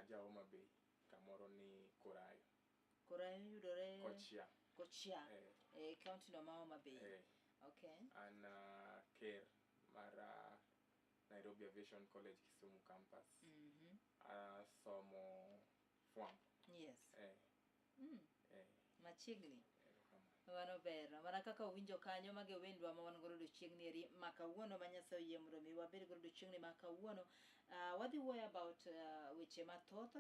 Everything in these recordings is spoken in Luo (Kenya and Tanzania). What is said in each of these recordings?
Aja Homa Bay, kamoro ni Korayo. Korayo yudore Kochia. Kochia. Eh. E county no ma Homa Bay. Eh. Okay. An ker mar Nairobi Aviation College Kisumu campus. Asomo fwambo. Yes. Eh. Eh. Machiegni. Erokamano. Mano ber. Mana kaka uwinjo kanyo, mago e wendwa ma wan godo odiochieng'ni eri ma kawuono, ma Nyasaye oyie mondo mi wabed godo odiochieng'ni ma kawuono. Wadhi wuoyo about weche mathoth,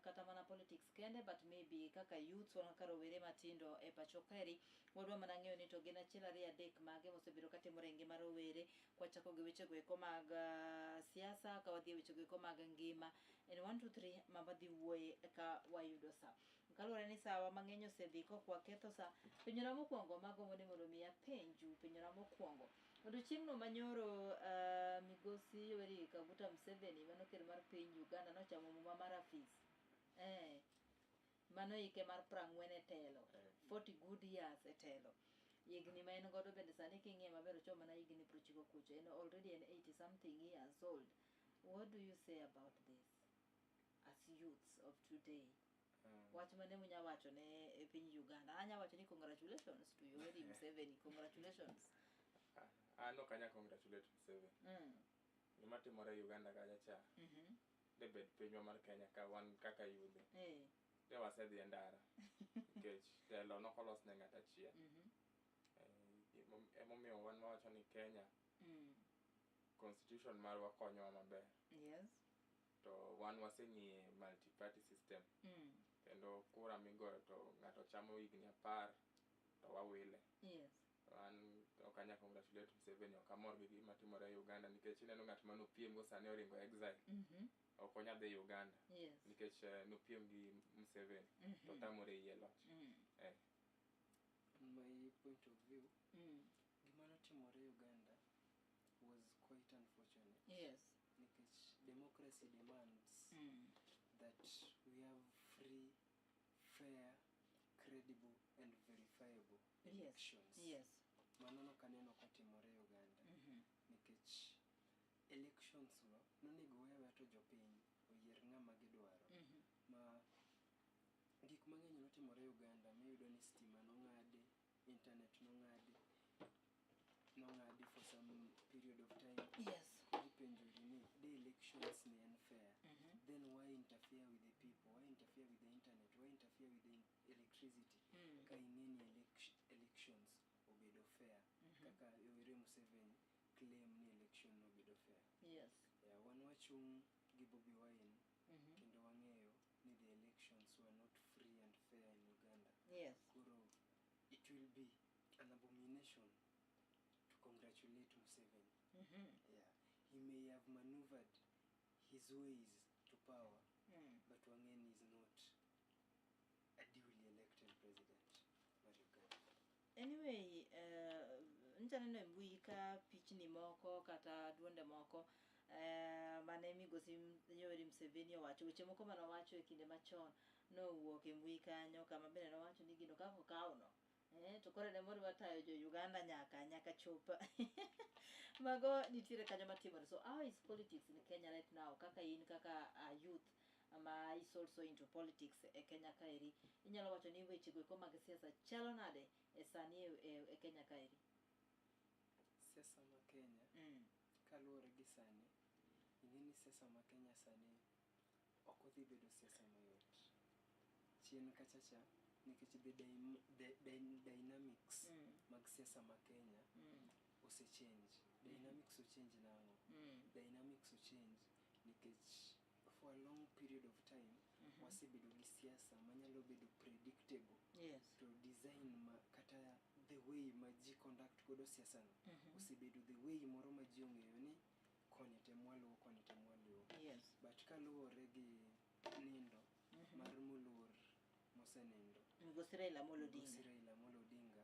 kata mana politics kende, but maybe kaka youths, wan kaka rowere matindo e pacho kaeri, wadwa mana ng'eyo ni to gin achiel ariyo adek mage mosebedo katimore e ngima rowere, kwachako gi weche go eko mag siasa, ka wadhi e weche go eko mag ngima. En 1 2 3 ma wadhi wuoye ka wayudo sa. Kaluwore ni sawa mang'eny osedhi kok waketho sa, penjona mokwongo magombo ni mondo mi apenju, penjona mokwongo. Odiochieng'no manyoro migosi Yoweri Kaguta Museveni, mano ker mar piny Uganda, nochamo muma mar afis. Mano hike mar 40 e telo. 40 good years e telo. Higni ma en godo bende sani king'iye maber ochomo mana higni 90 kucho. En already en 80 something years old. What do you say about this as youths of today? Wach mane munya wacho ne e piny Uganda? Anya wacho ni congratulations to Yoweri Museveni. Congratulations. An ok anya congratulate Museveni. Gima timore Uganda kacha cha. De bed pinywa mar Kenya ka wan kaka yudhe. De wasedhi e ndara. Nikech telo nokolos ne ng'at achiel. Emomiyo wan wawacho ni Kenya constitution marwa konyowa maber. To wan waseng'iye multi party system. Kendo kura migoyo to ng'ato chamo higni 10 to wawile. An ok anya congratulate Museveni, ok amor gi gima timore e Uganda nikech ineno ng'at mane opiem go sani oringo exile. Ok onya dhi Uganda. Nikech nopiem gi Museveni to tamore yie loch. My point of view, gima notimore Uganda was quite unfortunate. Nikech democracy demands that we have free, fair, credible and verifiable elections. Mano nokaneno kotimore Uganda. Nikech elections go nonego we aweya to jopiny oyier ng'ama gidwaro. Ma gik mang'eny notimore Uganda miyudo ni stima nong'adi, internet nong'adi for some period of time. Koro ipenjori ni de elections ni en fair. Then why interfere with the people? Why interfere with the internet? Why interfere with the electricity? Ka ing'e ni elections obedo fair. Kaka Yoweri Museveni claim ni election nobedo fair. Yeah, wan wachung' gi Bobi Wine kendo wang'eyo ni the elections were not free and fair in Uganda. Koro it will be an abomination to congratulate Museveni. Yeah. He may have maneuvered his ways to power, but wang'e is not a duly elected president mar Uganda. Anyway, ncha neno e mbui ka pichni moko kata duonde moko mane migosi Yoweri Museveni owacho weche moko mane owacho e kinde machon nowuok e mbui kanyo, kama bende nowacho ni gino kaka okawo no. To koro ne modwa tayo jo Uganda nyaka chop. Mago nitiere kanyo matimore. So how is politics in Kenya right now? Kaka in kaka a youth ma is also into politics e Kenya kaeri, inyalo wacho ni weche go eko mag siasa chalo nade e sani e Kenya kaeri? Siasa ma Kenya kaluwore gi sani, ing'e ni siasa ma Kenya sani ok odhi bedo siasa mayot. Chien kacha cha, nikech the dynamics mag siasa ma Kenya ose change. Dynamics o change nang'o? Dynamics o change nikech for a long period of time wasebedo gi siasa manyalo bedo predictable. To design ma kata the way ma ji conduct godo siasa no osebedo the way moro ma ji ong'eyo ni koni te mwaluwo, koni te mwaluwo. But kaluwore gi nindo mar moluor mosenindo, Migosi Raila Amolo Odinga. Migosi Raila Amolo Odinga.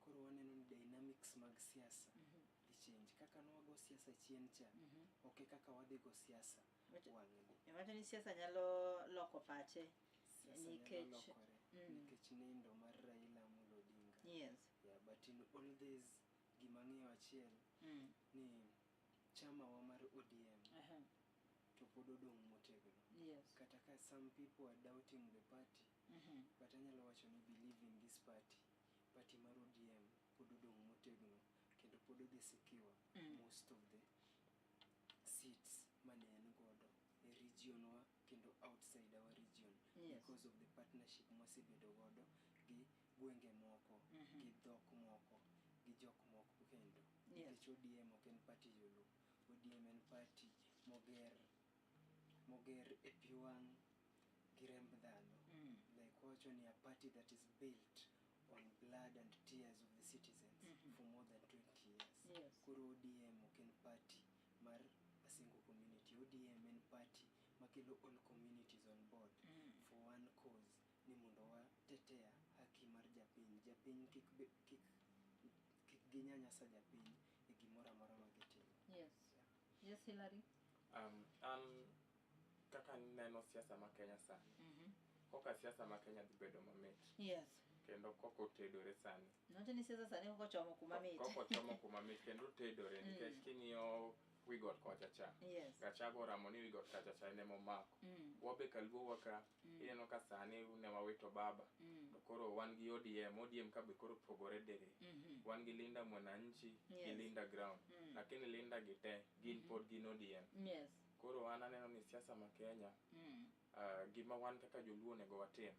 Koro waneno ni dynamics mag siasa dhi change. Kaka nwago siasa chien cha, ok e kaka wadhi go siasa wang'ni. Iwacho ni siasa nyalo loko pache. Siasa nyalo lokore nikech nindo mar Raila Amolo Odinga. Yeah, but in all this, gima ang'eyo achiel ni chama wa mar ODM to pod odong' motegno. Kata ka some people are doubting the party, but anyalo wacho ni believe in this party. Party mar ODM pod odong' motegno kendo pod odhi secure most of the seats mane en godo e region wa kendo outside our region because of the partnership mwasebedo godo gi gwenge moko, gi dhok moko, gi jok moko kendo. Nikech ODM ok en party joluo. ODM en party moger e pi wang' gi remb dhano. Like wawacho ni a party that is built on blood and tears of the citizens for more than 20 years. Koro ODM ok en party mar a single community. ODM en party makelo all communities on board for one cause, ni mondo watetea haki mar japiny. Japiny kik ginyanyasa japiny e gimoro amora ma gitimo. Yes, Hillary. An kaka neno siasa ma Kenya sani, koka siasa ma Kenya dhi bedo mamit. Kendo koko otedore sani. Nocho ni siasa sani koko chomo kuma mit. Koko chomo kuma mit kendo otedore nikech king'iyo wigot kocha cha. Gachagua oramo ni wigot kacha cha en emomako. Wabe kaluo ka ineno ka sani ne wawito baba. To koro wan gi ODM, ODM ka be koro pogore diriyo. Wan gi Linda Mwananchi gi Linda Ground. Lakini Linda gi te gin pod gin ODM. Koro an aneno ni siasa ma Kenya, gima wan kaka joluo onego watim.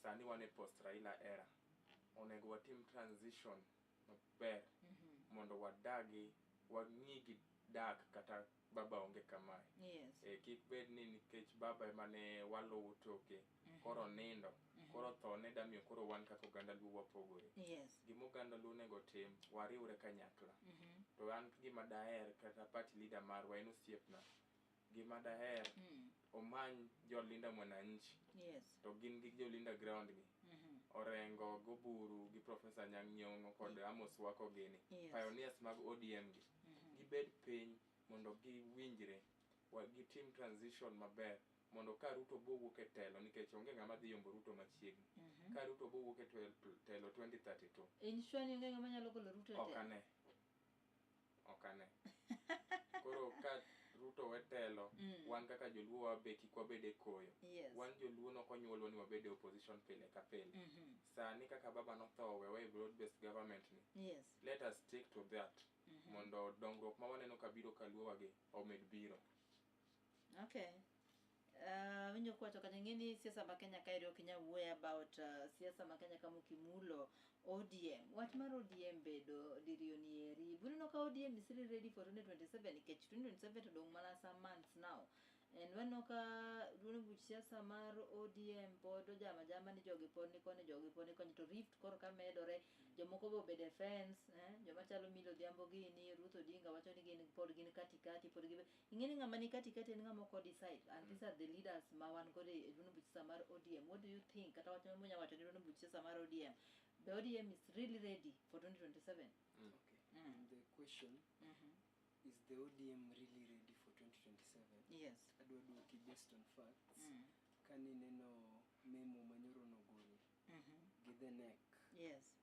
Sani wan e post Raila era. Onego watim transition maber mondo wadagi, wang'i gi dak kata baba onge kamae. Kik bed ni nikech baba ema ne waluwo toke, koro nindo, koro tho ne damiyo koro wan kaka oganda luo wapogore. Gima oganda luo onego tim, wariwre kanyakla. To an gima daher kata party leader marwa en osiepna. Gima daher omany jo Linda Mwananchi. To gin gi jo Linda Ground gi. Orengo, Goburu gi Professor Anyang' Nyong'o kod Amos Wako gini. Pioneers mag ODM gi. Gibed piny mondo giwinjre, gitim transition maber mondo ka Ruto bowuok e telo, nikech onge ng'ama dhi yombo Ruto machiegni. Ka Ruto bowuok e telo 2032. In sure ni onge ng'ama nyalo golo Ruto e telo? Ok ane. Ok ane. Koro ka Ruto we telo, wan kaka joluo wabe kik wabed e koyo. Wan joluo nok onyuolwa ni wabed e opposition pile ka pile. Sani kaka baba notho owewa e broad based government ni. Let us stick to that. Mondo dongruok ma waneno ka biro kaluowa gi omed biro. Okay. Winjo kwacho kata ing'e ni siasa ma Kenya kaeri ok inyal wuoyo about siasa ma Kenya kama ok imulo ODM. Wach mar ODM bedo diriyo ni eri. Buneno ka ODM is really ready for 2027 nikech 2027 to dong' mana some months now. And waneno ka duond buch siasa mar ODM pod ojamo ajama ni jogi pod ni koni, jogi pod ni koni, to rift koro ka medore, jomoko be obedo e fence, joma chalo Millie Odhiambo gini, Ruth Odinga wacho ni gin pod gin katikati, pod gi ing'e ni ng'ama ni katikati en ng'ama ok decide, and these are the leaders ma wan godo e duond buch siasa mar ODM. What do you think? Kata wach munya wacho ni duond buch siasa mar ODM, the ODM is really ready for 2027? Okay. The question is the ODM really ready for 2027? Yes. Adwa duoki based on facts. Kani neno memo manyoro nogol gi the NEC.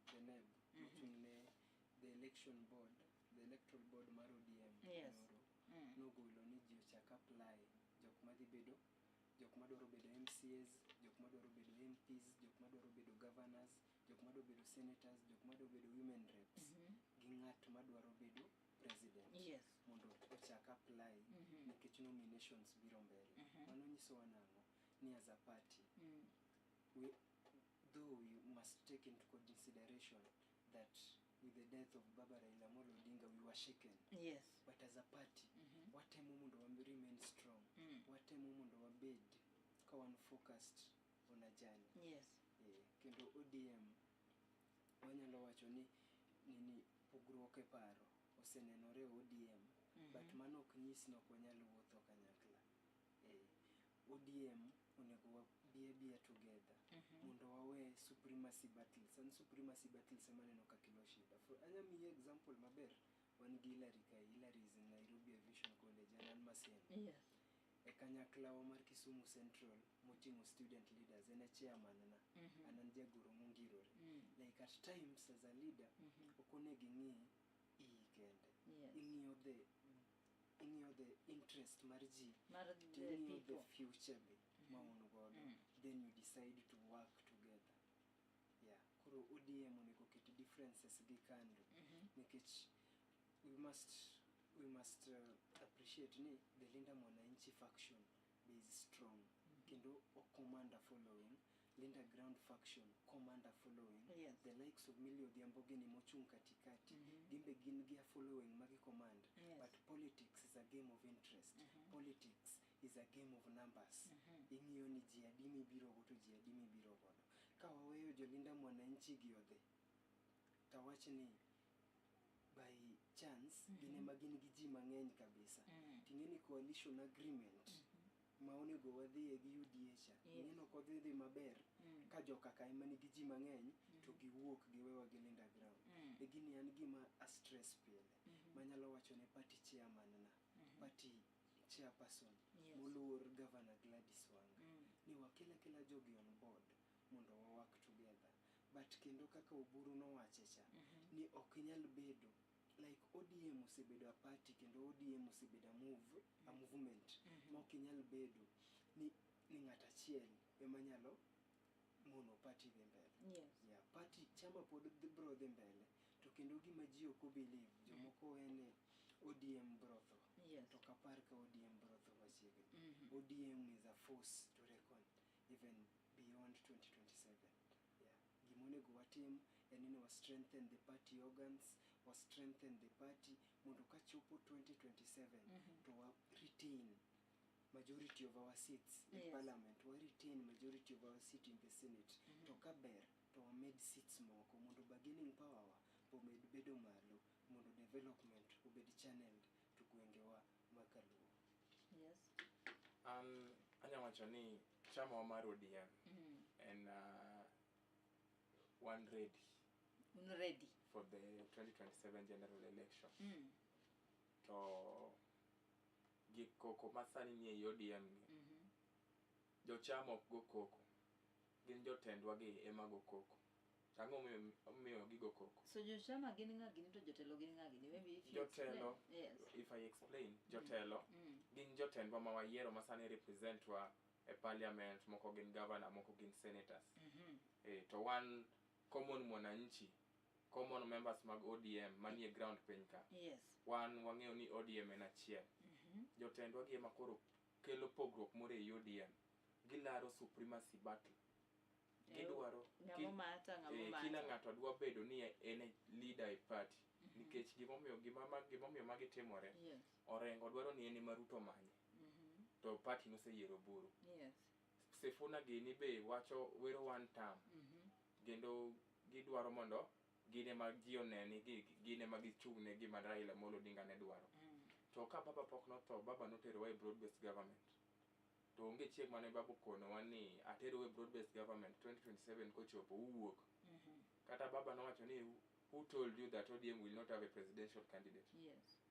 The NEB, mochung' ne the election board, the electoral board mar ODM. Nyoro nogolo ni ji ochak apply, jok madhi bedo, jok madwaro bedo MCAs, jok madwaro bedo MPs, jok madwaro bedo governors, jok madwaro bedo senators, jok madwaro bedo women reps, gi ng'at madwaro bedo president. Mondo ochak apply nikech nominations biro mbele. Mano nyisowa nang'o? Ni as a party, we, though we must take into consideration that with the death of Baba Raila Amolo Odinga we were shaken. But as a party, watemo mondo wa remain strong. Watemo mondo wabed ka wan focused on a journey. Kendo ODM wanyalo wacho ni nini pogruok e paro osenenore e ODM, but mano ok nyis ni ok wanyal wuotho kanyakla. ODM onego wabi abia together mondo wawe supremacy battles. An supremacy battles ema aneno ka kelo shida. For anya miyi example maber, wan gi Hillary kae. Hillary is in Nairobi Aviation College, an an Maseno. E kanyakla wa mar Kisumu Central moting'o student leaders, en e chairman na. An an jagoro mongirore. Like at times as a leader, ok onego ing'i iyi kende. Ing'iyo the ing'iyo the interest mar ji Mar to the ing'iyo the people. future be ma un godo. Then you decide to work together. Yeah, koro ODM onego ket differences gi kando nikech we must appreciate ni the Linda Mwananchi faction be is strong kendo o command a following. Linda Ground faction command a following. The likes of Millie Odhiambo gini mochung' katikati, gin be gin gi a following magi command. But politics is a game of interest. Politics is a game of numbers. Ing'iyo ni ji adi mibiro go to ji adi mibiro godo. Ka waweyo jolinda mwananchi gi odhi, tawach ni by chance gin ema gin gi ji mang'eny kabisa, ting'e ni coalition agreement ma onego wadhiye gi UDA cha, ing'e ni ok odhi dhi maber ka jokaka ema nigi ji mang'eny to giwuok giwewa gi Linda Ground. E gini an gima a stress pile manyalo wacho ne party chairman na, party chairperson moluor Governor Gladys Wanga, ni wakel akela jogi on board mondo wa work together. But kendo kaka Oburu nowache cha, ni ok inyal bedo like ODM osebedo a party kendo ODM osebedo a movement ma ok inyal bedo ni ng'at achiel ema nyalo mono party dhi mbele. Yeah, party chama pod bro dhi mbele to kendo gima ji ok obelieve, jomoko wene ODM bro tho. To ok apar ka ODM bro tho machiegni. ODM is a force to reckon even beyond 2027. Yeah. Gimonego watim en ni wa strengthen the party organs, wa strengthen the party mondo kachopo 2027 to wa retain majority of our seats in parliament, wa retain majority of our seat in the senate, to kaber to wamed seats moko mondo bargaining power wa omed bedo malo mondo development obed channeled to gwengewa ma kaluo. An anya wacho ni chama wa mar ODM en one ready Un ready. for the 2027 general election. To gik koko masani nie ei ODM ni, jochama ok go koko, gin jotendwa gi ema go koko. To ang'o momiyo gigo koko? So jochama gin ng'a gini to jotelo gin ng'a gini? Maybe if you Jotelo, explain. Yes. if I explain, jotelo gin jotendwa ma wayiero ma sani represent wa e parliament, moko gin governor, moko gin senators. To wan common mwananchi, common members mag ODM manie ground piny ka, wan wang'eyo ni ODM en achiel. Jotendwa gi ema koro kelo pogruok moro ei ODM, gilaro supremacy battle, gidwaro Ng'amo mata, ng'amo mata. Kila ng'ato dwa bedo ni en e leader e party nikech gimomiyo magi timore, Orengo dwaro ni en ema Ruto manye to party noseyiero Oburu. Sifuna gini be wacho wero one term kendo gidwaro mondo gin ema ji one ni gin ema gichung' ne gima Raila Amolo Odinga ne dwaro. To ka baba pok notho, baba noterowa e broad based government, to onge chieng' mane baba okonowa ni aterowa e broad based government, 2027 kochopo uwuok. Kata baba nowacho ni, "Who told you that ODM will not have a presidential candidate?"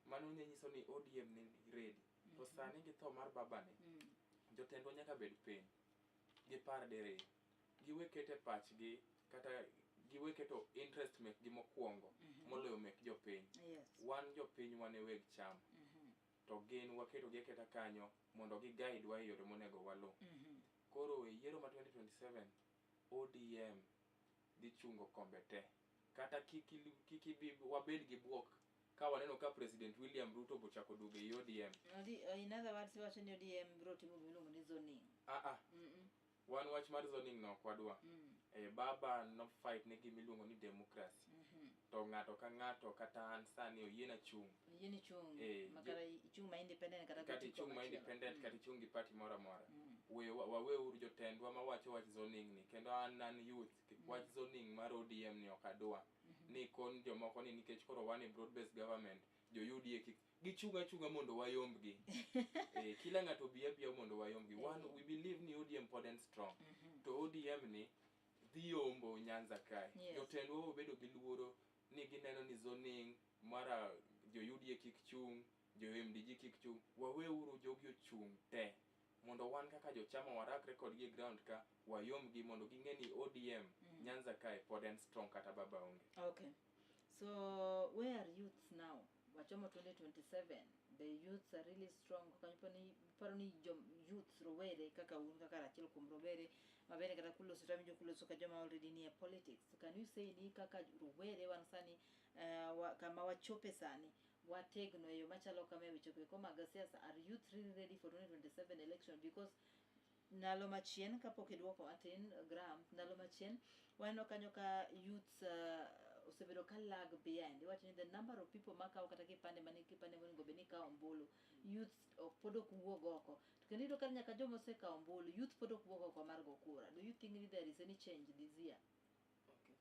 Mano ne nyiso ni ODM ne ready. To sani gi tho mar baba ni, jotendwa nyaka bed piny gipar diriyo, giwe keto e pachgi kata giwe keto interest mekgi mokwongo moloyo mek jopiny. Wan jopiny, wan e weg chama, to gin waketogi aketa kanyo mondo gi guide wa e yore monego waluw. Koro e yiero ma 2027, ODM dhi chungo kombe te, kata kik ibi wabed gi buok ka waneno ka President William Ruto bochako duogo e ODM. In other words, iwacho ni ODM biro timo gimiluongo ni zoning. Ah ah. Wan wach mar zoning no ok wadwa. Baba no fight ne gima iluongo ni democracy. To ng'ato ka ng'ato, kata an sani oyiena chung'. Oyieni chung'. Ma kata ichung' ma independent kata kata gotiko ichung' ma machielo. independent, kata ichung' gi party moro amora. We waweuru jotendwa mawacho wach zoning ni kendo an youth, wach zoning mar ODM ni ok adwa. Ni kon jomoko ni nikech koro wan e broad based government, jo UDA kik gichung' achung'a mondo wayombgi. Kila ng'ato obi abiya mondo wayombgi. Wan we believe ni ODM pod en strong. To ODM ni dhi yombo Nyanza kae. Jotendwa obedo gi luoro ni gineno ni zoning mara jo UDA kik chung', jo MDG kik chung'. Waweuru jogi ochung' te mondo wan kaka jochama warakre kodgi e ground ka wayombgi mondo ging'e ni ODM Nyanza kae pod en strong kata baba onge. Okay. So where are youths now? Wachomo 2027. The youths are really strong. Kanyo ni paro ni jo youths rowere kaka un kaka achiel kuom rowere mabende kata kuloso to awinjo kuloso ka joma already nie politics. Can you say ni kaka rowere wan sani kama wachope sani wategno e yo machalo kama e weche go mag siasa, are youth really ready for 2027 election? Because ndalo machien kapok iduoko matin Graham, ndalo machien waneno kanyo ka youths osebedo ka lag behind. Iwacho ni the number of people makawo kata kipande manigi kipande monego bed ni kawo ombulu, youth ok pod ok wuog oko. To kendo iyudo ka nyaka joma osekawo ombulu, youth pod ok wuog oko mar go kura. Do you think ni there is any change this year? Okay.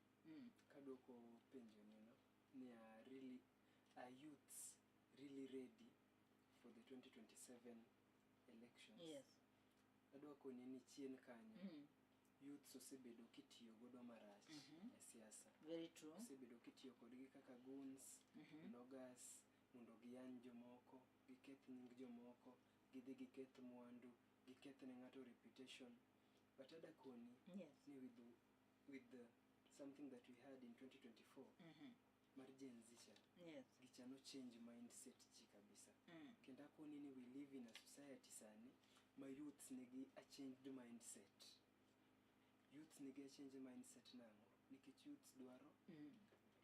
Kaduoko penjo ni no, ni are really are youths really ready for the 2027 elections? Yes. Adwa koni ni chien kanyo youths osebedo kitiyo godo marach e siasa. Very true. Osebedo kitiyo kodgi kaka goons, bloggers, mondo giyany jomoko, giketh nying jomoko, gidhi giketh mwandu, giketh ne ng'ato reputation. But ada koni ni with the something that we had in 2024 mar Gen Z cha, gicha no change mindset ji kabisa. Kendo akoni ni we live in a society sani ma youths nigi a changed mindset. Youths nigi a changed mindset nang'o? Nikech youths dwaro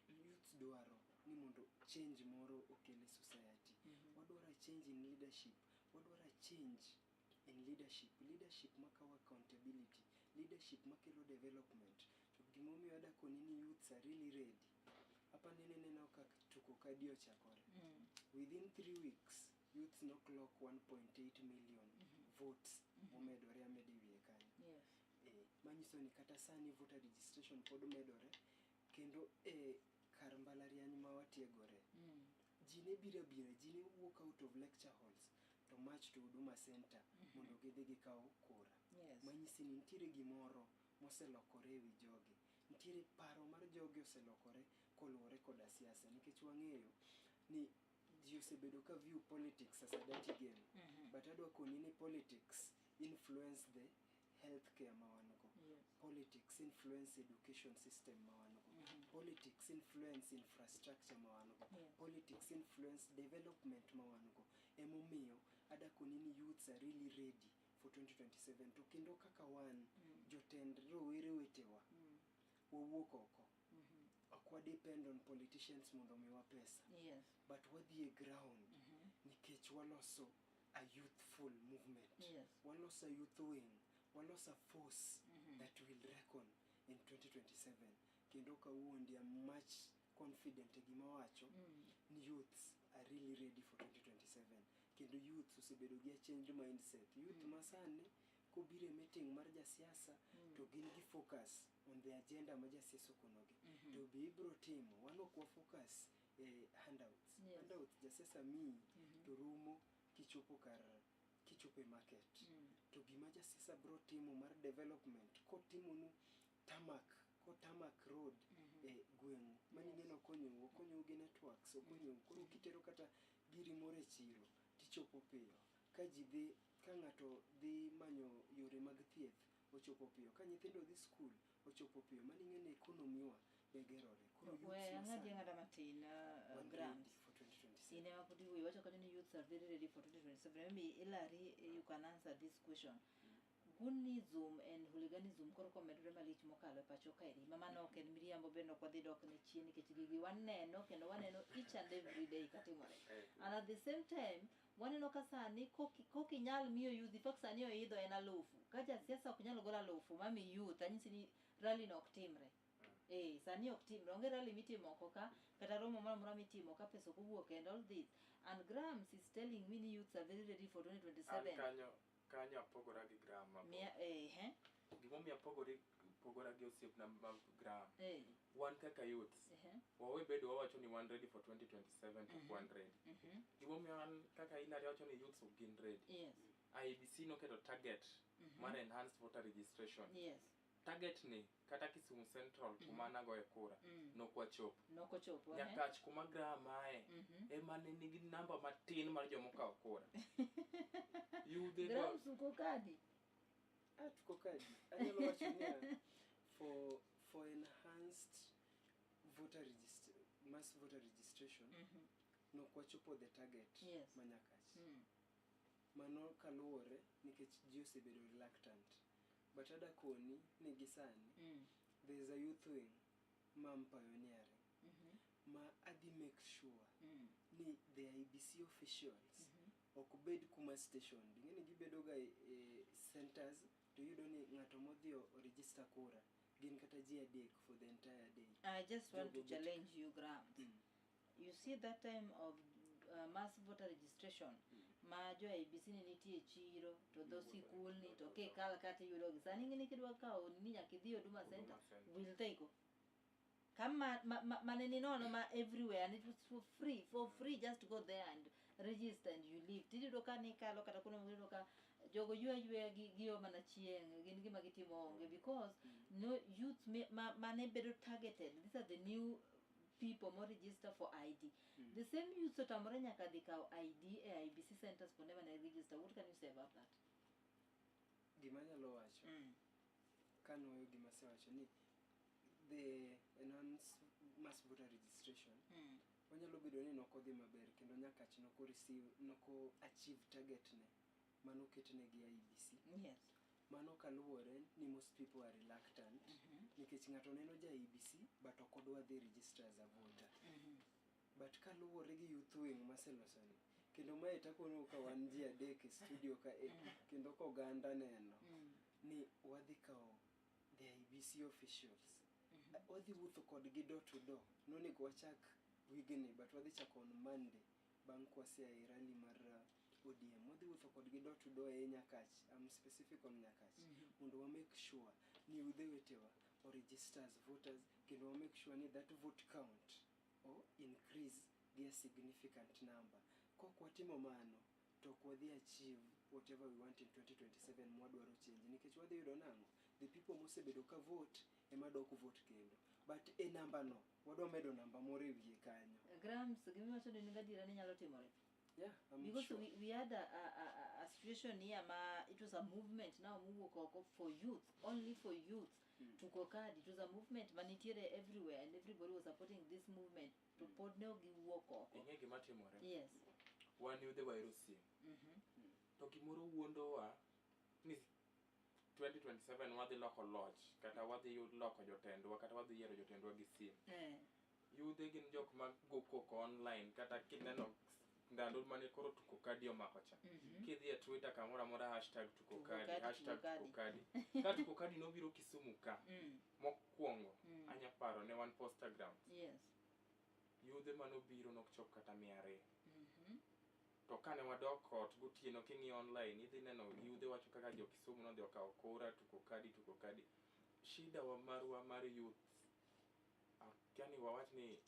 youths dwaro ni mondo change moro okel e society. Wadwaro a change in leadership. Wadwaro a change in leadership. Leadership makawo accountability. Leadership makelo development. To gimomiyo adakoni ni youths are really ready. Apani ni ineno kaka tuko kadi ochakore. Within 3 weeks, youths no clock 1.8 million votes momedore ameda e wiye kanyo. Manyiso ni kata sani voter registration pod medore kendo e kar mbalariany ma watiegore ji ne biro abira, ji ne wuok out of lecture halls to march to Huduma Center mondo gidhi gikaw kura. Manyisi ni nitiere gimoro moselokore e wi jogi, nitiere paro mar jogi oselokore koluwore koda siasa, nikech wang'eyo ni ji osebedo ka view politics as a dirty game. But adwa koni ni politics influence the healthcare ma wan go. Politics influence education system ma wan go. Politics influence infrastructure ma wan go. Politics influence development ma wan go. Emomiyo adakoni ni youths are really ready for 2027. To kendo kaka wan jotend rowere wetewa, wawuok oko, ok wa depend on politicians mondo omiwa pesa, but wadhi e ground nikech waloso a youthful movement. Waloso a youth wing, waloso a force that will reckon in 2027. Kendo kawuondi am much confident e gima wacho ni youths are really ready for 2027. Kendo youths osebedo gi a change mindset. Youth masani kobiro e meeting mar jasiasa to gin gi focus on the agenda ma jasiasa okonogi. To be ibro timo, wan ok wa focus e handouts. Handouts jasiasa miyi to rumo kichopo kar kichopo e market. To gima jasiasa bro timo mar development kotimonu tarmac, ko tarmac road e gweng'u mano ing'eni okonyou, okonyou gi networks, okonyou koro kitero kata giri moro e chiro tichopo piyo ka ji dhi, ka ng'ato dhi manyo yore mag thieth ochopo piyo, ka nyithindo dhi skul ochopo piyo. Mano ing'eni economy wa be gerore. Koro youths We ang'adi masani ang'ada matin, wan Grams. ready for 2027. In ema pod iwuoyo, iwacho kanyo ni youths are very ready for 2027. Maybe Hilary, you can answer this question. Goonism and hooliganism koro komedore malich mokalo e pacho kaeri. Ma mano ok en miriambo, bende ok wadhi dok ne chien nikech gigi waneno kendo waneno each and every day katimore. And at the same time, waneno ka sani kokinyal miyo youth, in fact sani oidho en alufu. Ka jasiasa ok nyal golo alufu mami youth, anyisi ni rally no ok timre. Sani ok timre. Onge rally mitimo oko ka, kata romo moro amora mitimo ka pesa ok owuok and all this. And Grams is telling me ni youths are very ready for An 2027. kanyo apogora gi Graham mabor. Mia, he? Gimomiyo apogori pogora gi osiepna ma Graham. Wan kaka youths, wawe bedo wawacho ni wan ready for 2027 to ok wan ready. Gimomiyo an kaka Hilary wacho ni youths ok gin ready. IEBC noketo target mar enhanced voter registration. Target ni kata Kisumu Central kuma nagoye kura nokwachopo. Nokochopo, he? Nyakach kuma Graham aye ema ne nigi namba matin mar jomokawo kura. Yudhe go Grams uko kadi? Ah, tuko kadi. Anyalo wacho niya, for enhanced voter mass voter registration. Nok wachopo the target ma Nyakach. Mano kaluwore nikech ji osebedo reluctant. But ada koni ni gi sani there is a youth wing ma am pioneering ma adhi make sure ni the IEBC officials ok bed kuma stationed. Ing'e ni gibedo ga e centers to iyudo ni ng'ato modhi o register kura gin kata ji adek for the entire day. I just want to Jogo bet- challenge you, Grams. You see that time of mass voter registration ma jo IEBC ne nitie e chiro to dho sikulni to kikal kata iyudo gi sani ing'e ni kidwa kawo ni nyaka idhi Huduma Center. Center. Will they go kama mane ni nono ma everywhere, and it was for free, just go there and register and you leave. Tiyudo ka nikalo kata kuno iyudo ka jogo ywe ayweya gi giyo mana chieng' gin gima gitimo onge because no youth mane bedo targeted. These are the new people mo register for ID. The same youth otamore nyaka dhi kawo ID e IEBC centers kuonde mane register. What can you say about that? Gima anyalo wacho kanuoyo gima asewacho ni the enhanced mass voter registration onyalo bedo ni nokodhi maber kendo Nyakach noko receive, noko achieve target ne manoketne gi IEBC. Mano kaluwore ni most people are reluctant nikech ng'ato neno ja IEBC but ok odwa dhi register as a voter. But kaluwore gi youth wing maselosoni kendo mae takono ka wan ji adek e studio ka e kendo ka oganda neno ni wadhi kawo the IEBC officials, wadhi wuotho kodgi door to door. Nonego wachak wigni but wadhi chako on Monday bang' kwasea e rally mar ODM. Wadhi wuotho kodgi door to door e Nyakach. I'm specific on Nyakach mondo wa make sure ni yudhe wetewa o register as voters kendo wa make sure ni that vote count o increase gi a significant number. Kok watimo mano to ok wadhi achieve whatever we want in 2027 mwadwaro change nikech wadhi yudo nang'o? The people mosebedo ka vote ema dok vote kendo, but e namba no wadwa medo namba moro e wiye kanyo. Grams, gimiwacho ni gadiera ni nyalo timore? Yeah, I'm Because sure. we had a situation here ma it was a movement now mowuok oko for youth, only for youth, tuko kadi. It was a movement manitiere everywhere and everybody was supporting this movement to pod ne ok giwuok oko. Ing'e gima timore? Yes. Wan yudhe wahero sim to gimoro wuondowa ni 2027 wadhi loko loch kata wadhi loko jotendwa kata wadhi yiero jotendwa gi sim. Yudhe gin jok ma go koko online kata kineno ndalo mane koro tuko kadi omako cha, kidhi e Twitter kamoro amora, #TukoKadi, Tuko Kadi, hashtag Tuko tuko kadi. Ka tuko kadi nobiro Kisumu ka mokwongo, anya paro ne wan Posta Grounds, yudhe manobiro nokchop kata 200. To kane wadok ot gotieno, king'iyo online idhi neno yudhe wacho kaka jo Kisumu nodhi okawo kura tuko kadi, tuko kadi. Shida wa marwa mar youth, akia ni wawach ni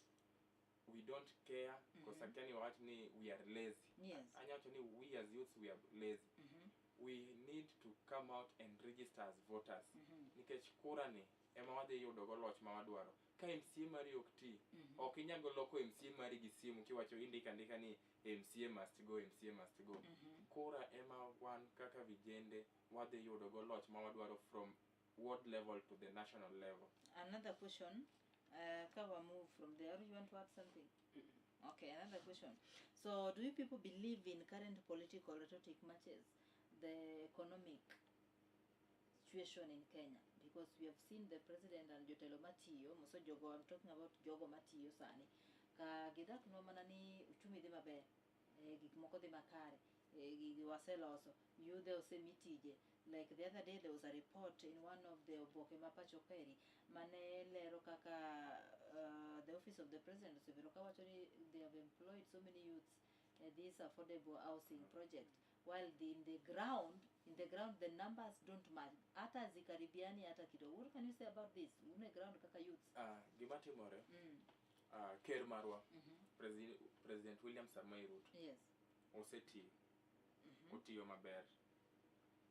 we don't care koso akia ni wawach ni we are lazy. Anya wacho ni we as youths, we are lazy. We need to come out and register as voters nikech kura ni ema wadhi yudo go loch ma wadwaro. Ka MCA mari ok ti, ok inyal loko MCA mari gi simu kiwacho indiko andika ni MCA must go, MCA must go. Kura ema wan kaka vijende wadhi yudo go loch ma wadwaro from ward level to the national level. Another question, ka wa move from there, you want to add something? Okay, another question. So do you people believe in current political rhetoric matches the economic situation in Kenya? Because we have seen the president and jotelo matiyo moso jogo, I'm talking about jogo matiyo sani ka gidhaknwa mana ni uchumi dhi maber, gik moko dhi makare, gigi waseloso, yudhe osemi tije. Like the other day there was a report in one of the oboke ma pacho kaeri mane lero kaka the office of the president osebedo kawacho ni they have employed so many youths at this affordable housing project, while in the ground the numbers don't match, hata zikaribiani hata kidogo. What can you say about this une ground kaka youths? Gima timore, ker marwa President William Samoei Ruto osetiyo, otiyo maber.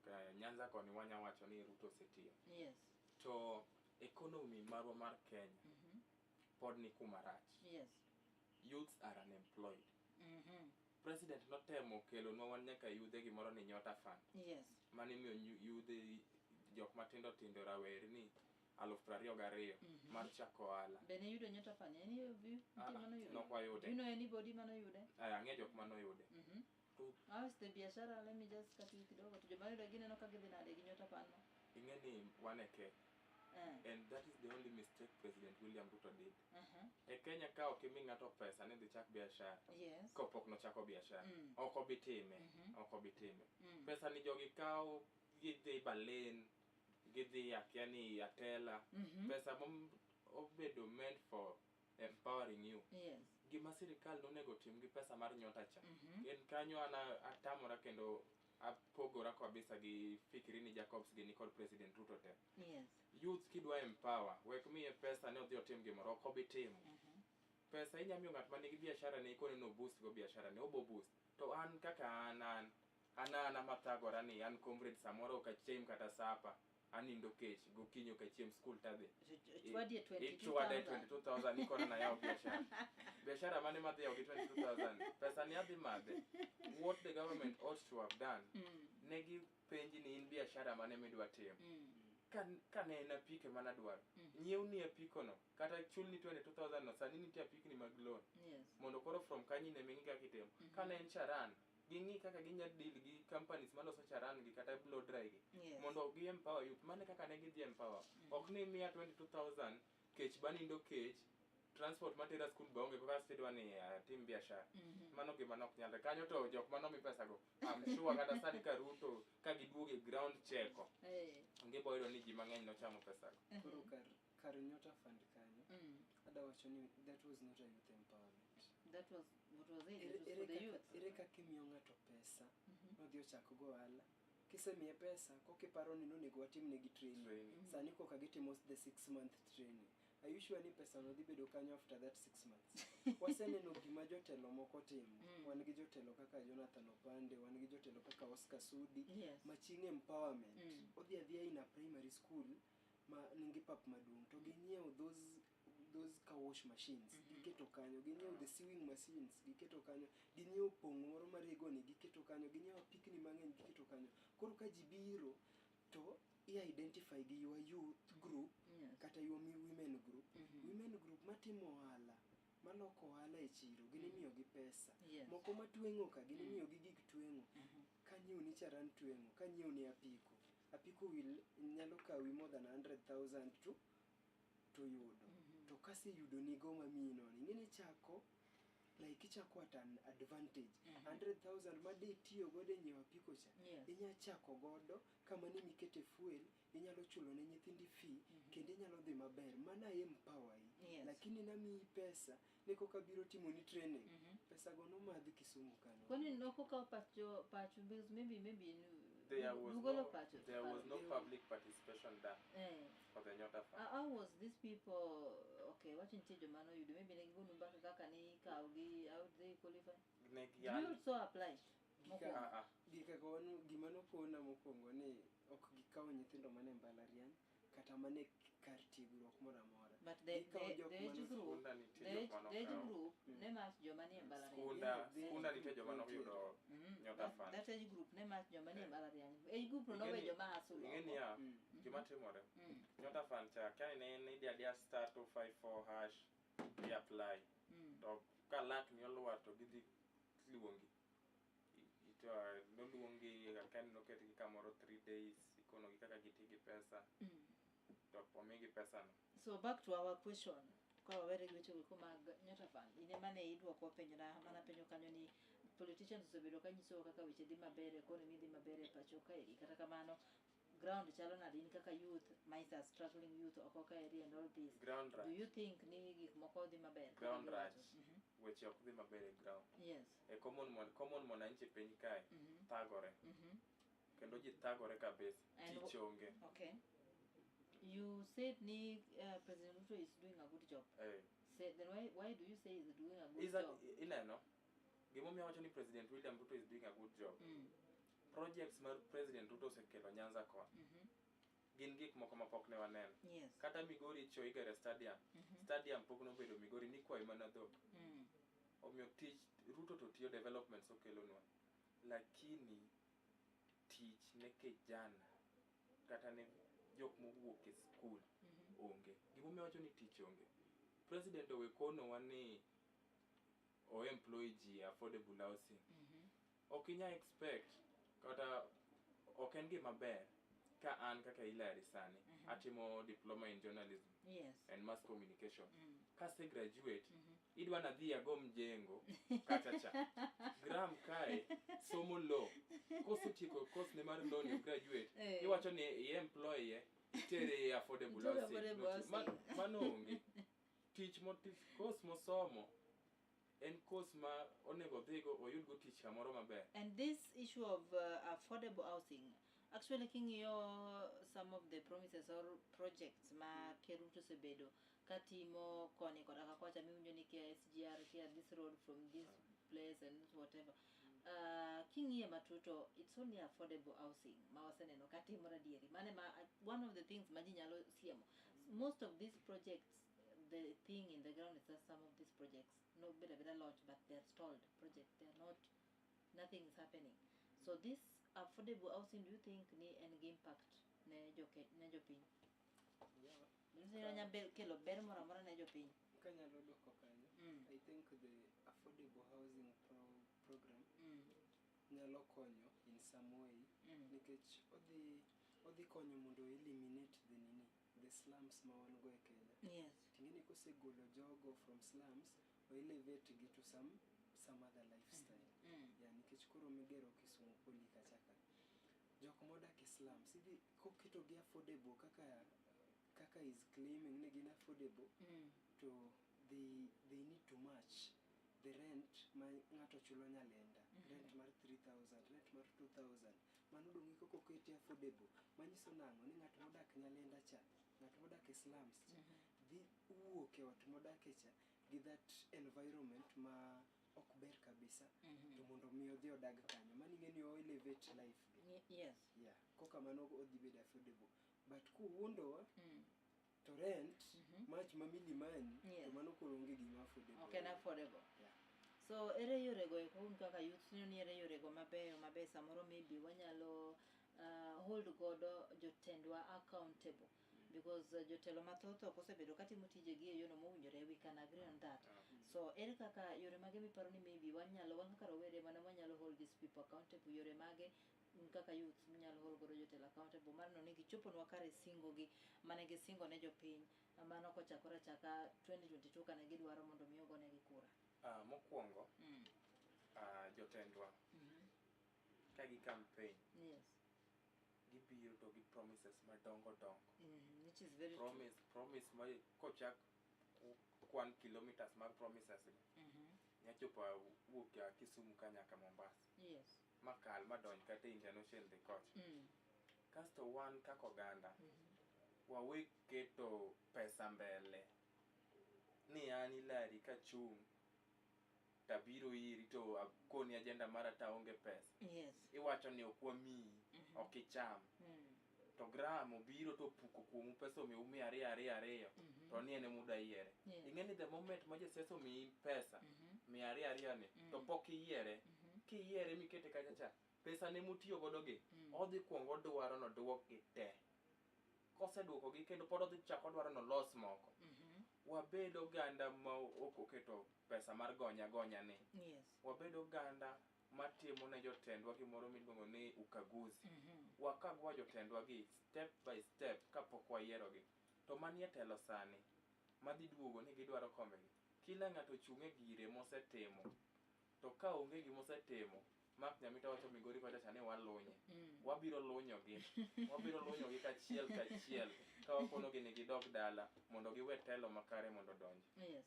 Ka Nyanza koni wanya wacho ni Ruto osetiyo to economy marwa mar Kenya pod ni kuma rach. Youths are unemployed. President notemo kelonwa wan nyaka yudhe gimoro ni Nyota Fund mane imiyo yudhe jok matindo tindo rawerni. 20,000 mar chako ohala. Be ne yudo Nyota Fund? Any of you? Ah, Nitie manoyudo? nok wayude. Do you know anybody manoyude? Aya, ang'e jok manoyude. To How is the biashara? Let me just cut you kidogo. To joma oyudo gineno ka gidhi nade gi Nyota Fund no? Ing'e ni wan e Kenya. Eh. And that is the only mistake President William Ruto did. E Kenya ka ok imi ng'ato pesa ni dhi chak biashara. Yes. Kopok nochako biashara. Ok obi time. Ok obi time. Pesa ni jogi kawo gidhi Berlin, gidhi akia ni Atela. Pesa obedo meant for empowering you. Yes. Gima sirikal nonego tim gi pesa mar Nyota cha. En kanyo an atamora kendo apogora kabisa gi fikiri ni Jacobs gi ni kod President Ruto te. Yes. Youth kidwa empower, wek miye pesa ni odhi otim gimoro, ok obi timo. Pesa inya miyo ng'at manigi biashara ne ikone no boost go biashara ne, obo boost. To an kaka an an, an ana mathagora ni an comrade samoro ok achiem kata sapa, anindo kech, gokinyi ok achiem school tadhi. Chwadie Ichwade 22,000. 22,000 ikona nayaw biashara. Biashara mane madhi yawo gi 22,000? Pesa ni adhi madhe. What the government ought to have done, ne gipenji ni in biashara mane midwa timo. Ka ne en apiko ema nadwaro, nyiewni apiko no, kata chulni 22,000 no, sani nitie apikni mag loan. Yes. Mondo koro from kanyo in ema ing'i kaka itimo. Ka ne en charan, ging'i kaka ginya deal gi companies maloso charan gi kata blow dry gi. Yes. Mondo gi empower youth. Mano e kaka ne gidhi empower. Ok ni imiya 22,000, kech banindo kech, transport matera school be onge koka kasto idwa ni atim biashara. Mano gima nok nyalre. Kanyo to jok manomi pesa go, I'm sure kata sani ka Ruto, ka giduogo e ground cheko, gibo yudo ni ji mang'eny nochamo pesa go. Koro kar Nyota Fund kanyo, ada wacho ni that was not a youth empowerment. That was, what was it? It was for the youth. Ere kaka imiyo ng'ato pesa, nodhi ochak go ohala. Kisemiye pesa, kokiparo ni nonego watimnegi training. Training. Sani koka gitimo the 6 month training. Are you sure ni pesa no dhi bedo kanyo after that 6 months? Waseneno gima jotelo moko timo. Wan gi jotelo kaka Jonathan Opande, wan gi jotelo kaka Oscar Sudi, Yes. ma chieng' empowerment. Odhi adhiya in a primary school ma nigi pap maduong' to ginyiewo those car wash machines, giketo kanyo, ginyiewo the sewing machines, giketo kanyo, ginyiewo pong' moro maregoni, giketo kanyo, ginyiewo apikni mang'eny, giketo kanyo. Koro ka ji biro to i identify gi your youth group kata your women group. Women group matimo ohala, maloko ohala e chiro, gin imiyogi pesa. Yes. Moko matweng'o ka, gin imiyogi gik tweng'o. Kanyiewo ni charan tweng'o, kanyiewo ni apiko. Apiko will nyalo kawi more than 100,000 to yudo. To kaseyudo nigo mamiyi no, ing'e ni ichako, like ichako at an advantage. 100,000 ma de itiyo godo e nyiewo apiko cha, inya chako godo kama ne mikete fuel, inyalo chulo ne nyithindi fee, kendo inyalo dhi maber. Mano aye empower i. Yes. Lakini namiyi pesa, ne koka biro timoni training. Pesa go nomadh Kisumu kanyo. Kwani nokokawo pacho, because maybe There was Google no, pacho. there was no public participation done Eh. for the Nyota Fund. How was these people, okay, wacho nitie joma noyudo, maybe ne gigonu mbaka kaka ne ikawogi, how did they qualify? Ne Do you also apply? Mokwongo. Ah, ah. Gikaka wan gima nokona mokwongo ni ok gikawo nyithindo mane mbalariany kata mane kar tiegruok moro amora. But Gikawo jok the age mane group, Skunda nitie the jok age, mane the age okawo. group ne match joma nie mbalariany. Skunda, Yeah, the skunda age nitie group joma nitiere. noyudo Nyota Fund. That age group ne match joma nie Eh. mbalariany. Age group no nowe joma hustle Ing'e oko. niya, gima timore. Nyota Fund cha, kiani ne en idhi adiya star 254 hash, i apply. To ka luck ni olwar to gidhi luongi. To noluongi, akiani noketgi kamoro 3 days, ikonogi kaka giti gi pesa. To omigi pesa no. So back to our question. Ka wawere gi weche go mag Nyota Fund, in ema ne idwoko penjona mana penjo kanyo ni politicians osebedo ka nyisowa kaka weche dhi maber, economy dhi maber e pacho kaeri. Kata kamano, ground chalo nade in kaka youth, mice are struggling youth oko kaeri and all this. Ground Do rach. you think ni gik moko dhi maber? kaka Ground giwacho? rach. Weche ok dhi maber e ground. Yes. E common mwananchi piny kae thagore. Kendo ji thagore kabisa. And Tich onge. Okay. You said ni President Ruto is doing a good job. Say, then why do you say he's doing a good job? Ineno, gimomiyo awacho ni President William Ruto is doing a good job. Projects mar President Ruto osekelo Nyanza koni. Gin gik moko mapok ne waneno. Yes. Kata Migori cho igere stadium. Stadium pok nobedo Migori, nikwayo mana dhok. Omiyo tich Ruto to tiyo developments okelonwa. Lakini tich ne kijana kata ne jok mowuok e school. Onge. Gimomiyo awacho ni tich onge. President owe konowa ni o employ ji e affordable housing. Ok inya expect kata ok en gima ber ka an kaka Hillary sani atimo diploma in journalism and mass communication. Kase graduate, idwa nadhi ago mjengo kata cha. Graham kae somo law. Kosetieko course ne mar law ni graduate, iwacho ni i-employ ye itere e affordable Itere housing. affordable Noti- housing. Mano onge. Tich mo tich course mosomo en course ma onego odhigo oyudgo tich kamoro maber. And this issue of affordable housing, actually king'iyo some of the promises or projects ma Ker Ruto osebedo katimo koni koda ka kocha miwinjo ni kia SGR, kia this road from this place and whatever. King'iye matuto, it's only affordable housing ma waseneno katimore adieri. Mane ma one of the things ma ji nyalo siemo. Most of these projects, the thing in the ground is that some of these projects no bed abeda launch, but they're stalled project. They're not, nothing is happening. So this affordable housing, do you think ni en gi impact ne joke ne jopiny? Yeah. Nyiso ni onyalo kelo ber moro amora ne jopiny? Kanyalo dwoko kanyo, I think the affordable housing program nyalo konyo in some way nikech odhi konyo mondo eliminate the nini, the slums ma wan go e Kenya. Ting'eni kosegolo jogo from slums, o elevate gi to some other lifestyle. Yeah, nikech koro migero Kisumu Poli kacha ka. Jok modak e slums, idhi koketo gi affordable kaka is claiming ni gin affordable, to they need to match the rent ma ng'ato chulo Nyalenda, rent mar 3000, rent mar 2000. Mano dong' koko okete affordable. Manyiso nang'o ni ng'at modak Nyalenda cha, ng'at modak e slums cha, dhi wuok e ot modake cha gi that environment ma ok ber kabisa, to mondo mi odhi odag kanyo. Mano ing'e ni o elevate life gi. Yeah, koka mano odhi bedo affordable. But kuwuondowa, to rent mach ma Milimani, to mano koro onge gima affordable. Ok en affordable. Yeah. So ere yorego eko un kaka youth neno ni ere yorego mabeyo maber samoro maybe wanyalo hold godo jotendwa accountable, because jotelo mathoth ok osebedo katimo tijegi e yono mowinjore. We can agree on that. So ere kaka yore mage miparo ni maybe wanyalo wan kaka rowere mana wanyalo hold these people accountable? Yore mage un kaka youth munyalo hold godo jotelo accountable mar neno ni gichoponwa kare singo gi mane gisingo ne jopiny mano kochakore achaka 2022 kane gidwaro mondo mi ogonegi kura? Mokwongo, jotendwa ka gi campaign, gibiro to gi promises madongo dongo. Which is very true. Promise ma kochak kwan kilometers mag promises gi, nyachopo wuok ya Kisumu ka nyaka Mombasa. Makal madonj kata Indian Ocean dhi kocha. Kasto wan kaka oganda, wawe keto pesa mbele. Ni an Hillary kachung' tabiro iri to akoni agenda mara taonge pesa. Iwacho ni ok wamiyi, ok icham. To Graham obiro to opuko kuomu pesa omiyou mia ariyo ariyo ariyo, to ni en emuda yiere. Ing'e ni the moment ma jasiasa omiyi pesa mia ariyo ariyo ni, to pok iyiere. Kiyiere mikete kacha cha, pesa ne motiyo godo gi, odhi kuongo odwaro noduok gi te. Koseduoko gi kendo pod odhi chako odwaro nolos moko. Wabed oganda ma ok oketo pesa mar gonya gonya ni. Wabed oganda matimo ne jotendwa gimoro miluongo ni ukaguzi. Wakagwa jotendwa gi step by step kapok wayiero gi. To manie telo sani, madhi duogo ni gidwaro kombegi. Kila ng'ato ochung' e gire mosetimo. To ka onge gimosetimo, Mark Nyamita wacho Migori kocha cha ni walunye. Wabiro lunyo gi. Wabiro lunyo gi kachiel kachiel ka wakono gi ni gidog dala mondo giwe telo makare mondo odonji. Yes.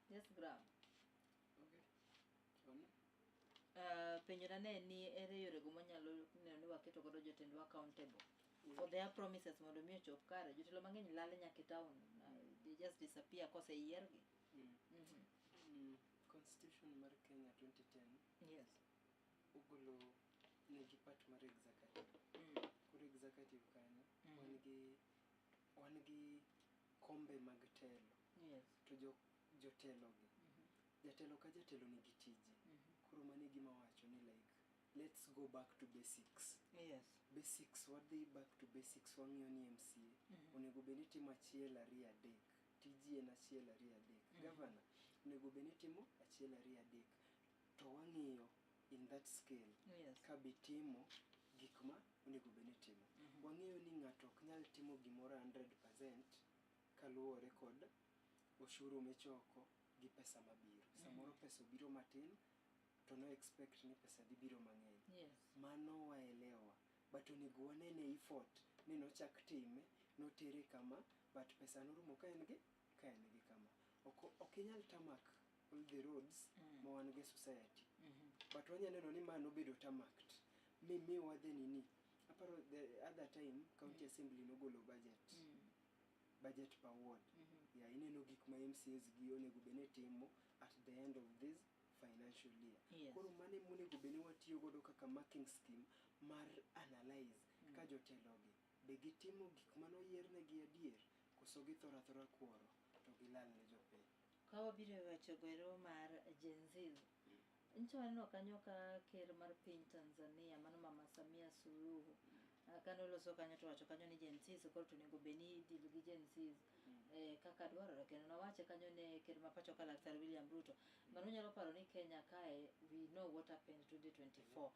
Yes, Graham. Okay. On. Penjona ne ni ere yorego mwanyalo neno ni waketo godo jotendwa accountable for their promises mondo mi ochop kare. Jotelo mang'eny lal nyaka e town. They just disappear koseyiergi. Constitution mar Kenya 2010 ogolo nigi part mar executive. Koro executive kanyo wan gi kombe mag telo. To jotelo gi, jatelo ka jatelo nigi tije. Koro mano e gima awacho ni like Let's go back to basics. Yes. Basics, wadhi back to basics, wang'iyo ni MCA onego bed ni timo achiel ariyo adek, tiji en achiel ariyo adek. Governor onego bed ni timo achiel ariyo adek, to wang'iyo in that scale ka bitimo gik ma onego bed ni timo. Wang'eyo ni ng'ato ok nyal timo gimoro 100% kaluwore kod oshuru michoko gi pesa mabiro. Samoro pesa obiro matin to no expect ni pesa dhi biro mang'eny. Mano waelewa, but onego wanene effort ni nochak time, notere kama, but pesa norumo ka en gi kama. Ok inyal tarmac all the roads ma wan go e society, but wanya neno ni ma nobedo tarmacked mi miwa the nini. Aparo the other time county assembly nogolo budget, budget per ward. Ya ineno gik ma MCAs gi onego bed ni timo at the end of this financial year. Koro mano ema onego bed ni watiyo godo kaka marking scheme mar analyze ka jotelogi be gitimo gik manoyiernegi adier, koso githoro athora kuoro to gilal ne jopiny. Ka wabiro e weche goero mar Gen Zs, nyocha waneno kanyo ka ker mar piny Tanzania, mano Mama Samia Suluhu, kane oloso kanyo to wacho kanyo ni Gen Zs koro to onego bed ni i-deal gi Gen Zs kaka dwarore, kendo nowache kanyo ne ker ma pacho ka, Laktar William Ruto. Mano nyalo paro ni Kenya kae, we know what happened 2024,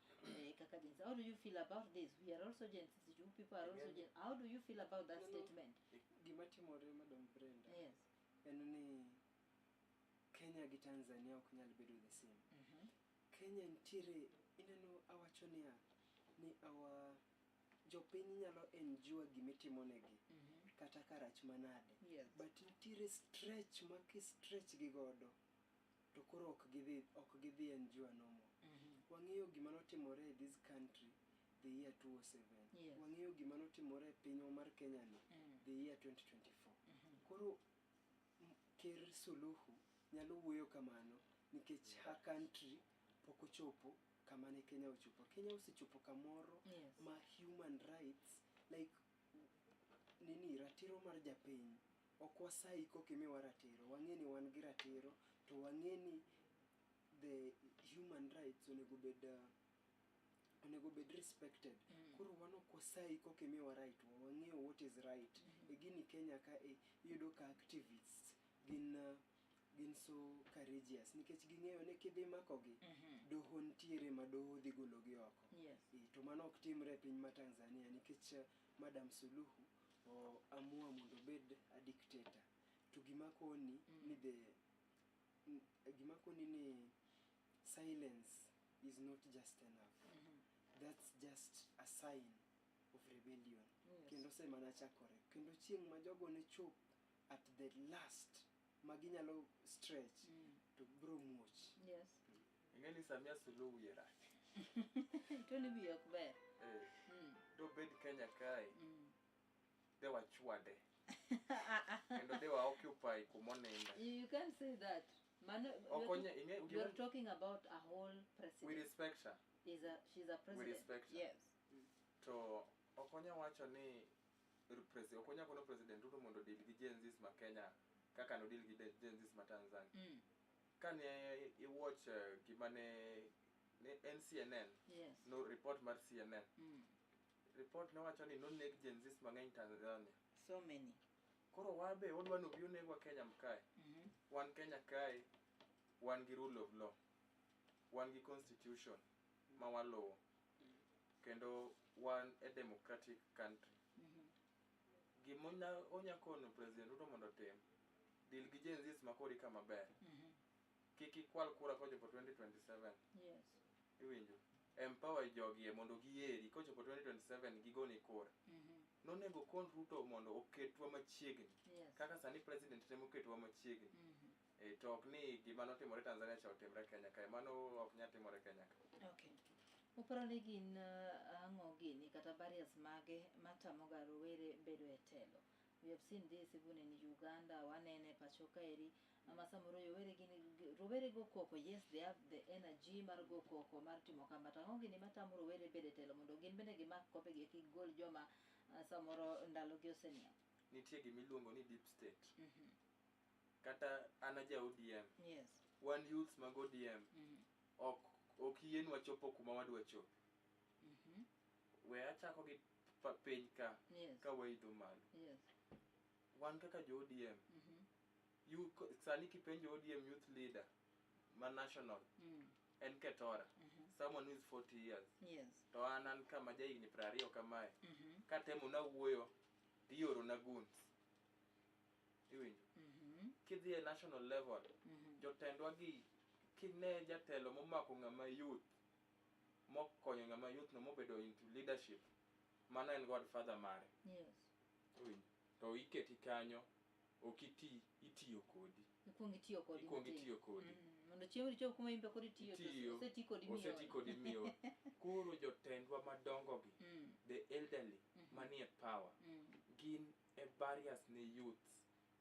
kaka Gen Z. How do you feel about this? We are also Gen Zs, you people are also Gen. How do you feel about that No. statement? Gima timore, Madam Brenda, en ni Kenya gi Tanzania ok nyal bedo the same. Kenya nitiere, ineno, awacho niya ni our jopiny nyalo endure gimitimonegi kata ka rach manade, but nitiere stretch ma ki stretch gi godo to koro ok gidhi endure no more. Wang'eyo gima notimore e this country the year 2007. Wang'eyo gima notimore e pinywa mar Kenya ni the year 2024. Koro Ker Suluhu nyalo wuoyo kamano nikech her country pok ochopo kama ne Kenya ochopo. Kenya osechopo kamoro ma human rights, like nini, ratiro mar japiny ok wasayi koka imiwa ratiro. Wang'e ni wan gi ratiro, to wang'e ni the human rights onego bed respected. Koro wan ok wasayi koka imiwa right wa, wang'eyo what is right. E gini Kenya ka e iyudo ka activists gin so courageous nikech ging'eyo ni kidhi makogi, doho nitiere ma doho dhi gologi oko. To mano ok timre e piny ma Tanzania nikech Madam Suluhu o amua mondo obed a dictator. To gima koni ni gima koni ni silence is not just enough. That's just a sign of rebellion. Kendo osemana chakore. Kendo chieng' ma jogo ne chop at the last ma ginyalo stretch to bro muoch. Ing'e ni Samia Suluhu wiye rach. To ni wiye ok ber. Eh, dobed Kenya kae, de wachwade kendo de wa occupy kumoninde. You can't say that. Mano, Ok ing'e you are talking about a whole president. We respect her. Is a she's a president. Respect her. To ok onya wacho ni ok onya kono President Ruto mondo deal gi Gen Zs ma Kenya kaka no deal gi Gen Zs ma Tanzania. Kane i watch gima ne en CNN, no report mar CNN. Report ne wacho ni noneg Gen Zs mang'eny Tanzania. So many. Koro wabe wadwa ni obi onegwa Kenya kae. Wan Kenya kae wan gi rule of law. Wan gi constitution ma waluwo. Kendo wan e democratic country. Gima onya kono President Ruto mondo otim, deal gi Gen Zs makori ka maber. Kik ikwal kura kochopo 2027. Iwinjo? Empower jogi e mondo giyieri kochopo 2027 gigoni kura. Nonego kon Ruto mondo oketwa machiegni. Kaka sani president temo ketowa machiegni. E, to ok ni gima notimore Tanzania cha otimre Kenya kae. Mano ok nyal timore Kenya ka. Okay. Uparo ni gin ang'o gini kata barriers mage matamoga rowere bedo e telo? We have seen this even in Uganda, wanene pacho kaeri ma samoro rowere gin rowere go koko, yes, they have the energy mar go koko mar timo kama, to ang'o gini matamo rowere bedo e telo mondo gin bende gimak kopegi kik gol joma samoro ndalogi oseniang'? Nitie gima iluongo ni deep state. Kata an aja ODM. Wan youths mag ODM. Ok Ok yienwa chopo kuma wadwa chope. We achako gi piny ka ka waidho malo. Wan kaka jo ODM, sani kipenjo ODM youth leader ma national, en Ketora, someone who is 40 years. To an kama ja higni 20 kamae, katemo nawuoyo tioro na goons. Iwinjo? Kidhi e national level, jotendwa gi kine jatelo momako ng'ama youth, mokonyo ng'ama youth no mobedo into leadership, mano en godfather mare. Iwinjo? To iketi kanyo, ok iti, itiyo kodi. Ikuongo itiyo kodi. Ikuongo itiyo kodi. Mondo chieng' ichop kuma in be koro itiyo, to oseti kodi miol. Oseti kodi miol. Koro jotendwa madongo gi, the elderly, manie power, gin e barriers ne youths,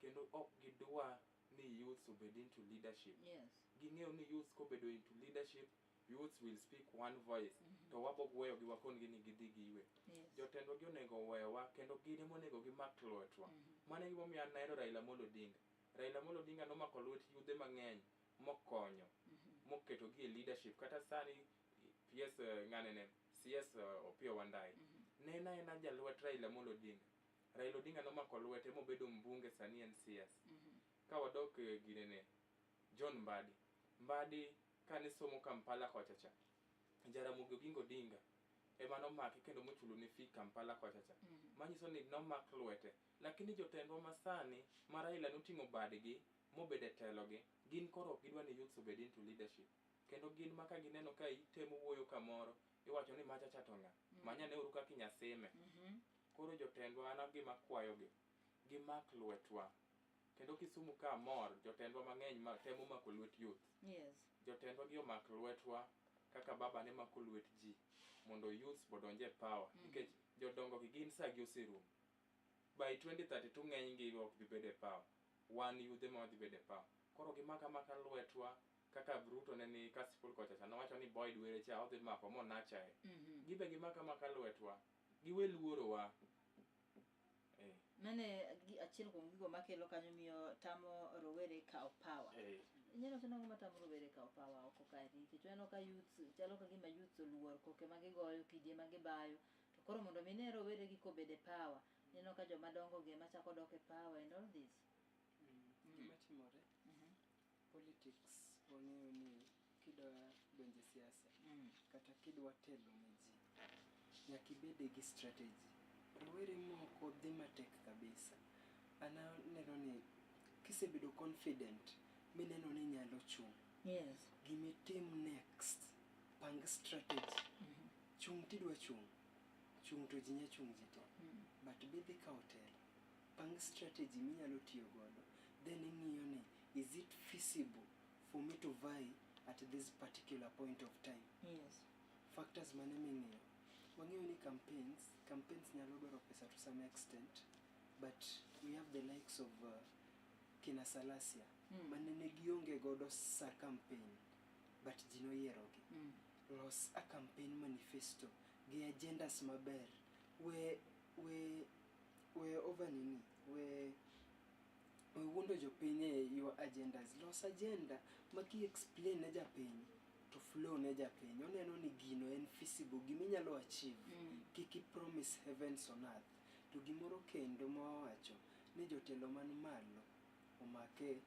kendo ok gidwa ni youths obed into leadership. Ging'eyo ni youths kobedo into leadership, youths will speak one voice. To wabo gweyo gi wakon gi ni gidhi giywe. Jotendwa gi onego owewa, kendo gin ema onego gimak lwetwa. Mano e gimomiyo an ahero Raila Amolo Odinga. Raila Amolo Odinga nomako lwet yudhe mang'eny mokonyo, moketo gi e leadership. Kata sani PS ng'anene, CS Opiyo Wandayi, ne en aena jalwet Raila Amolo Odinga. Raila Odinga nomako lwete mobedo mbunge, sani en CS. Ka wadok ginene, John Mbadi. Mbadi kane somo Kampala kocha cha, Jaramogi Oginga Odinga ema nomake kendo mochulo ne fee Kampala kocha cha. Manyiso ni nomak lwete. Lakini jotendwa masani ma Raila noting'o badgi mobedo e telo gi, gin koro ok gidwa ni youths obed into leadership. Kendo gin ma ka gineno ka itemo wuoyo kamoro, iwacho ni macha cha to ng'a? Manyane uru kaka inyasime. Koro jotendwa an gima akwayogi, gimak lwetwa. Kendo Kisumu ka amor, jotendwa mang'eny ma temo mako lwet youth. Jotendwa gi omak lwetwa kaka baba ne mako lwet ji mondo youths bodonje e power. Nikech jodongo gi gin sa gi oserumo. By 2032 ng'eny gi ok dhi bedo e power. Wan yudhe ma wadhi bedo e power. Koro gimaka maka lwetwa kaka Ruto ne ni Kasipul kocha cha nowacho ni Boyd Were cha odhi mako monachae. Gibe gimaka maka lwetwa. Giwe luorowa. Mane achiel kuom gigo makelo kanyo miyo tamo rowere kawo power. Inyalo wacho nang'o matamo rowere kawo power oko kae? Nikech waneno ka youths chalo ka gima youths oluor koke ma gigoyo, kidi ema gibayo. To koro mondo mi ne rowere gi kobed e power, ineno ka joma dongo gi ema chako dok e power and all this. Gima timore, politics wang'eyo ni kidwa donjo e siasa, kata kidwa telo ne ji, nyaka ibede gi strategy. Rowere moko dhi matek kabisa. An aneno ni kisebedo confident mineno ni inyalo chung', gimitim next, pang strategy. Chung' tidwa chung', chung' to ji nya chung' ji te. But bidhi kawo telo, pang strategy minyalo tiyo godo. Then ing'iyo ni is it feasible for me to vie at this particular point of time? Factors mane ming'iyo? Wang'eyo ni campaigns nyalo dwaro pesa to some extent, but we have the likes of kina Salasia, mane ne gionge godo sa campaign, but ji noyierogi. Los a campaign manifesto gi agendas maber. We over nini, we wuondo jopiny e your agendas. Los agenda ma ki explain ne japiny to flow ne japiny. Oneno ni gino en feasible, giminyalo achieve. Kik i promise heavens on earth. To gimoro kendo ma wawacho ni jotelo man malo omake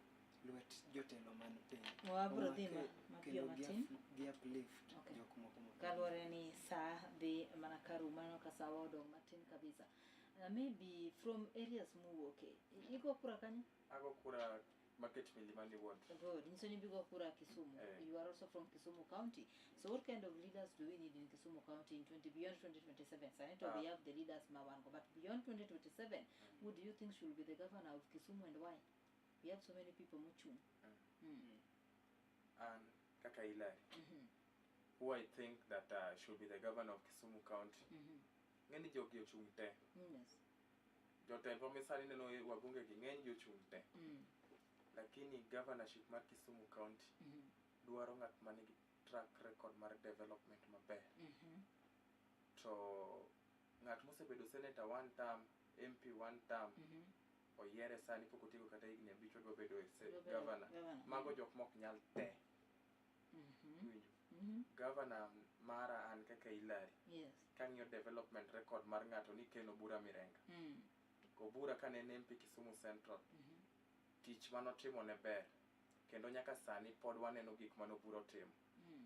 lwet jotelo man piny. Wabro dhi Omake mapiyo kendo matin. gi uplift jok moko mapiny. Kaluwore ni sa dhi mana karumo, aneno ka sa wa odong' matin kabisa. Maybe from areas muwuoke, igo kura kanyo? Ago kura Market Milimani Ward. Good. Nyiso ni ibigo kura Kisumu. You are also from Kisumu County. So what kind of leaders do we need in Kisumu County in beyond 2027? Sani to we have the leaders ma wan go, but beyond 2027, who do you think should be the governor of Kisumu and why? We have so many people mochung'. An kaka Hilary, who I think that should be the governor of Kisumu County. Ng'eny jogi ochung' te. Jotendwa misani neno wabunge gi ng'eny gi ochung' te. Lakini governorship mar Kisumu County dwaro ng'at manigi track record mar development maber. To ng'at mosebedo senator one term, MP one term, oyiere sani pok otieko kata higni 5 odwa bedo governor. Governor. Mago jok mok nyal te. Iwinjo? Governor mara an kaka Hilary. Kang'iyo development record mar ng'ato ni Ken Obura Mirenga. Obura kane en MP Kisumu Central, tich manotimo ne ber. Kendo nyaka sani pod waneno gik mane Obura otimo.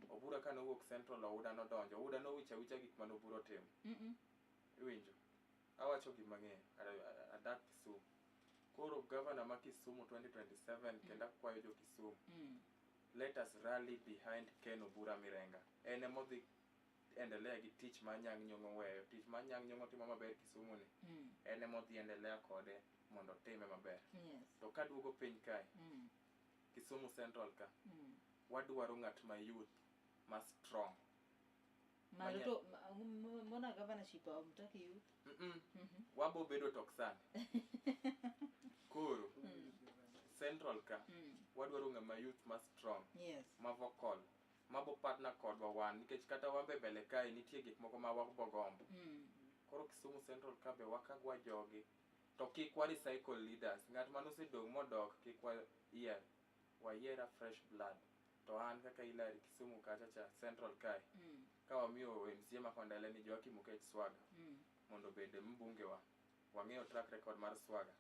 Obura kane owuok Central, Ouda nodonjo. Ouda nowicho awicha gik mane Obura otimo. Iwinjo? Awacho gima ang'eyo. Adak Kisumu. Koro governor ma Kisumu 2027 kendo akwayo jo Kisumu. Let us rally behind Ken Obura Mirenga. En emodhi endelea gi tich ma Anyang' Nyong'o weyo. Tich ma Anyang' Nyong'o timo maber Kisumu ni. En emodhi endelea kode mondo otime maber. To kaduogo piny kae, Kisumu Central ka, wadwaro ng'at ma youth, ma strong. Malo to mona governorship hamtaki youth. Wabo bedo tok sani. Koro, Central ka, wadwaro ng'ama youth ma strong, ma vocal, mabo partner kodwa wan, nikech kata wan be mbele kae nitie gik moko ma wabo gombo. Koro Kisumu Central ka be wakagwa jogi, to kik wa recycle leaders. Ng'at manosedong' modok kik wayier. Wayier a fresh blood. To an kaka Hilary Kisumu kacha cha Central kae, ka wamiyo MCA ma Kondele ni Joakim Okech Swaga mondo obed mbunge wa. Wang'eyo track record mar Swaga.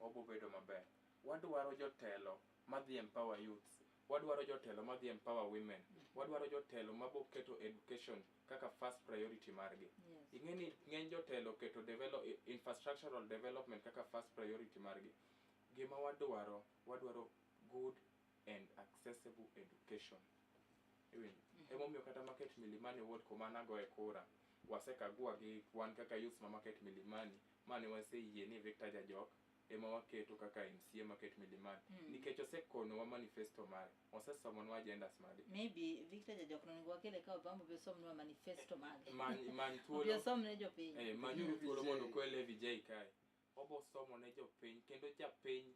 Obo bedo maber. Wadwaro jotelo madhi empower youths. Wadwaro jotelo madhi empower women. Wadwaro jotelo mabo keto education kaka first priority margi. Ing'e ni ng'eny jotelo keto develop, infrastructural development kaka first priority margi. Gima wadwaro, wadwaro good and accessible education. Iwinjo? Emomiyo kata Market Milimani ward kuma nagoye kura, wasekagua gi wan kaka youths ma Market Milimani, mane waseyie ni Victor Jajok ema waketo kaka MCA Market Milimani. Nikech osekonowa manifesto mare, osesomonwa agendas mage. Maybe Victor Jajok onego wakele ka Obama obi osomnwa manifesto mage. Many Obi thuolo. osom ne jopiny. Manyuru thuolo mondo okel VJ kae. Obo somo ne jopiny kendo japiny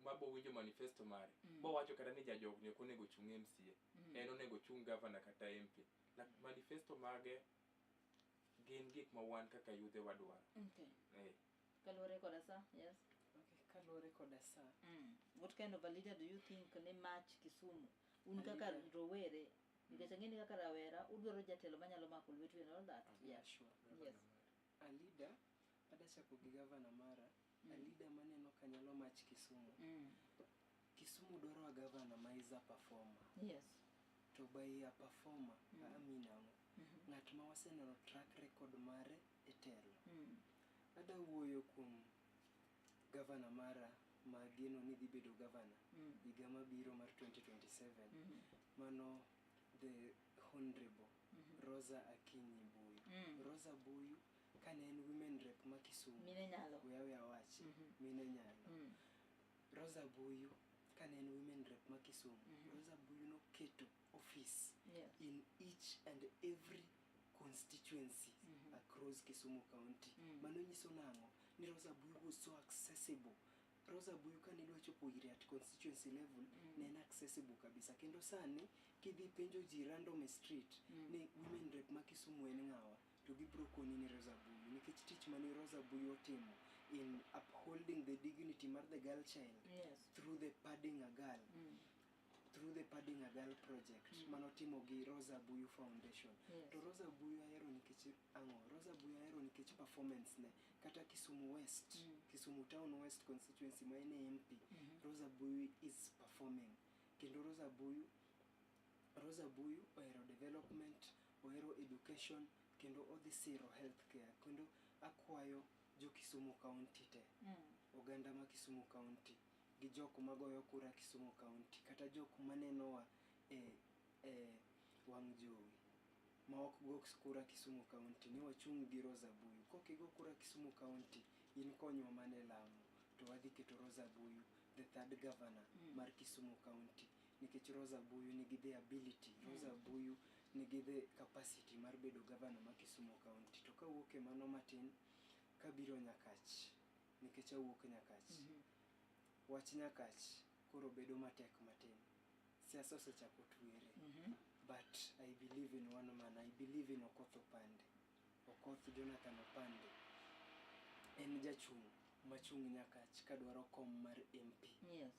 mabo winjo manifesto mare. Bowacho kata ni Jajok ni ok onego chung MCA. En onego chung governor kata MP. Like, manifesto mage gin gik ma wan kaka yudhe wadwaro. Kaluwore koda sa, yes. Okay, kaluwore koda sa. What kind of a leader do you think ne match Kisumu? Un A kaka leader. rowere, nikech ang'e ni kaka rawera udwaro jatelo manyalo mako lwetu and all that. Yeah, sure. A leader, adachako gi gavana mara, a leader maneno kanyalo match Kisumu. Kisumu dwaro a governor ma is a performer. To by a performer, I mean ang'o? Ng'at ma waseneno track record mare e telo. Ada wuoyo kuom gavana mara ma geno ni dhi bedo gavana higa mabiro mar 2027. Mano the Honorable Rosa Akinyi Buyu. Rosa Buyu kane en women rep ma Kisumu. Mine nyalo. We awe awachi. Mine nyalo. Rosa Buyu kane en women rep ma Kisumu. Rosa Buyu noketo office in each and every constituency across Kisumu County. Mano nyiso nang'o? Ni Rosa Buyu was so accessible. Rosa Buyu kane idwa chopo ire at constituency level, ne en accessible kabisa. Kendo sani kidhi penjo ji random e street ni women rep ma Kisumu en ng'awa, to gibiro koni ni Rosa Buyu, nikech tich mane Rosa Buyu otimo in upholding the dignity mar the girl child through the Padding a Girl, through the Padding a Girl project manotimo gi Rosa Buyu Foundation. To Rosa Buyu ahero nikech ang'o? Rosa Buyu ahero nikech performance ne kata Kisumu West, Kisumu Town West constituency ma en e MP, Rosa Buyu is performing. Kendo Rosa Buyu ohero development, ohero education, kendo odhi siro healthcare. Kendo akwayo jo Kisumu County te, oganda ma Kisumu County gi jok magoyo kura Kisumu County, kata jok manenowa e wang' jowi ma ok go kura Kisumu County, ni wachung' gi Rosa Buyu. Kok igo kura Kisumu County, in konywa mana e lamo, to wadhi keto Rosa Buyu the third governor mar Kisumu County, nikech Rosa Buyu nigi the ability, Rosa Buyu nigi the capacity mar bedo governor ma Kisumu County. To kawuok e mano matin, kabiro Nyakach, nikech awuok Nyakach, wach Nyakach koro bedo matek matin. Siasa osechako twere. But I believe in one man. I believe in Okoth Opande. Okoth Jonathan Opande. En jachung' machung' Nyakach kadwaro kom mar MP.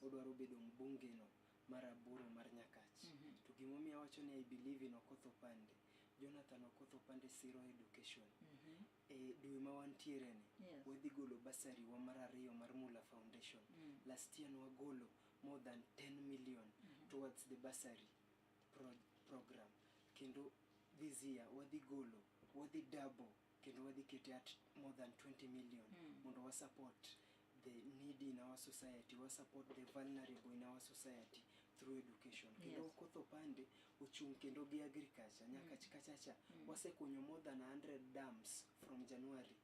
Odwaro bedo mbunge no. mar aboro mar Nyakach. To gimomiyo awacho ni I believe in Okoth Opande, Jonathan Okoth Opande siro education. E dwe ma wantiere ni, wadhi golo bursary wa mar ariyo mar Mula Foundation. Last year nwagolo more than 10 million towards the bursary program. Kendo this year wadhi golo, wadhi double, kendo wadhi kete at more than 20 million mondo wa support the needy in our society, wa support the vulnerable in our society through education. Kendo Okoth Opande ochung' kendo gi agriculture. Nyakach kachacha wasekunyo more than 100 dams from January.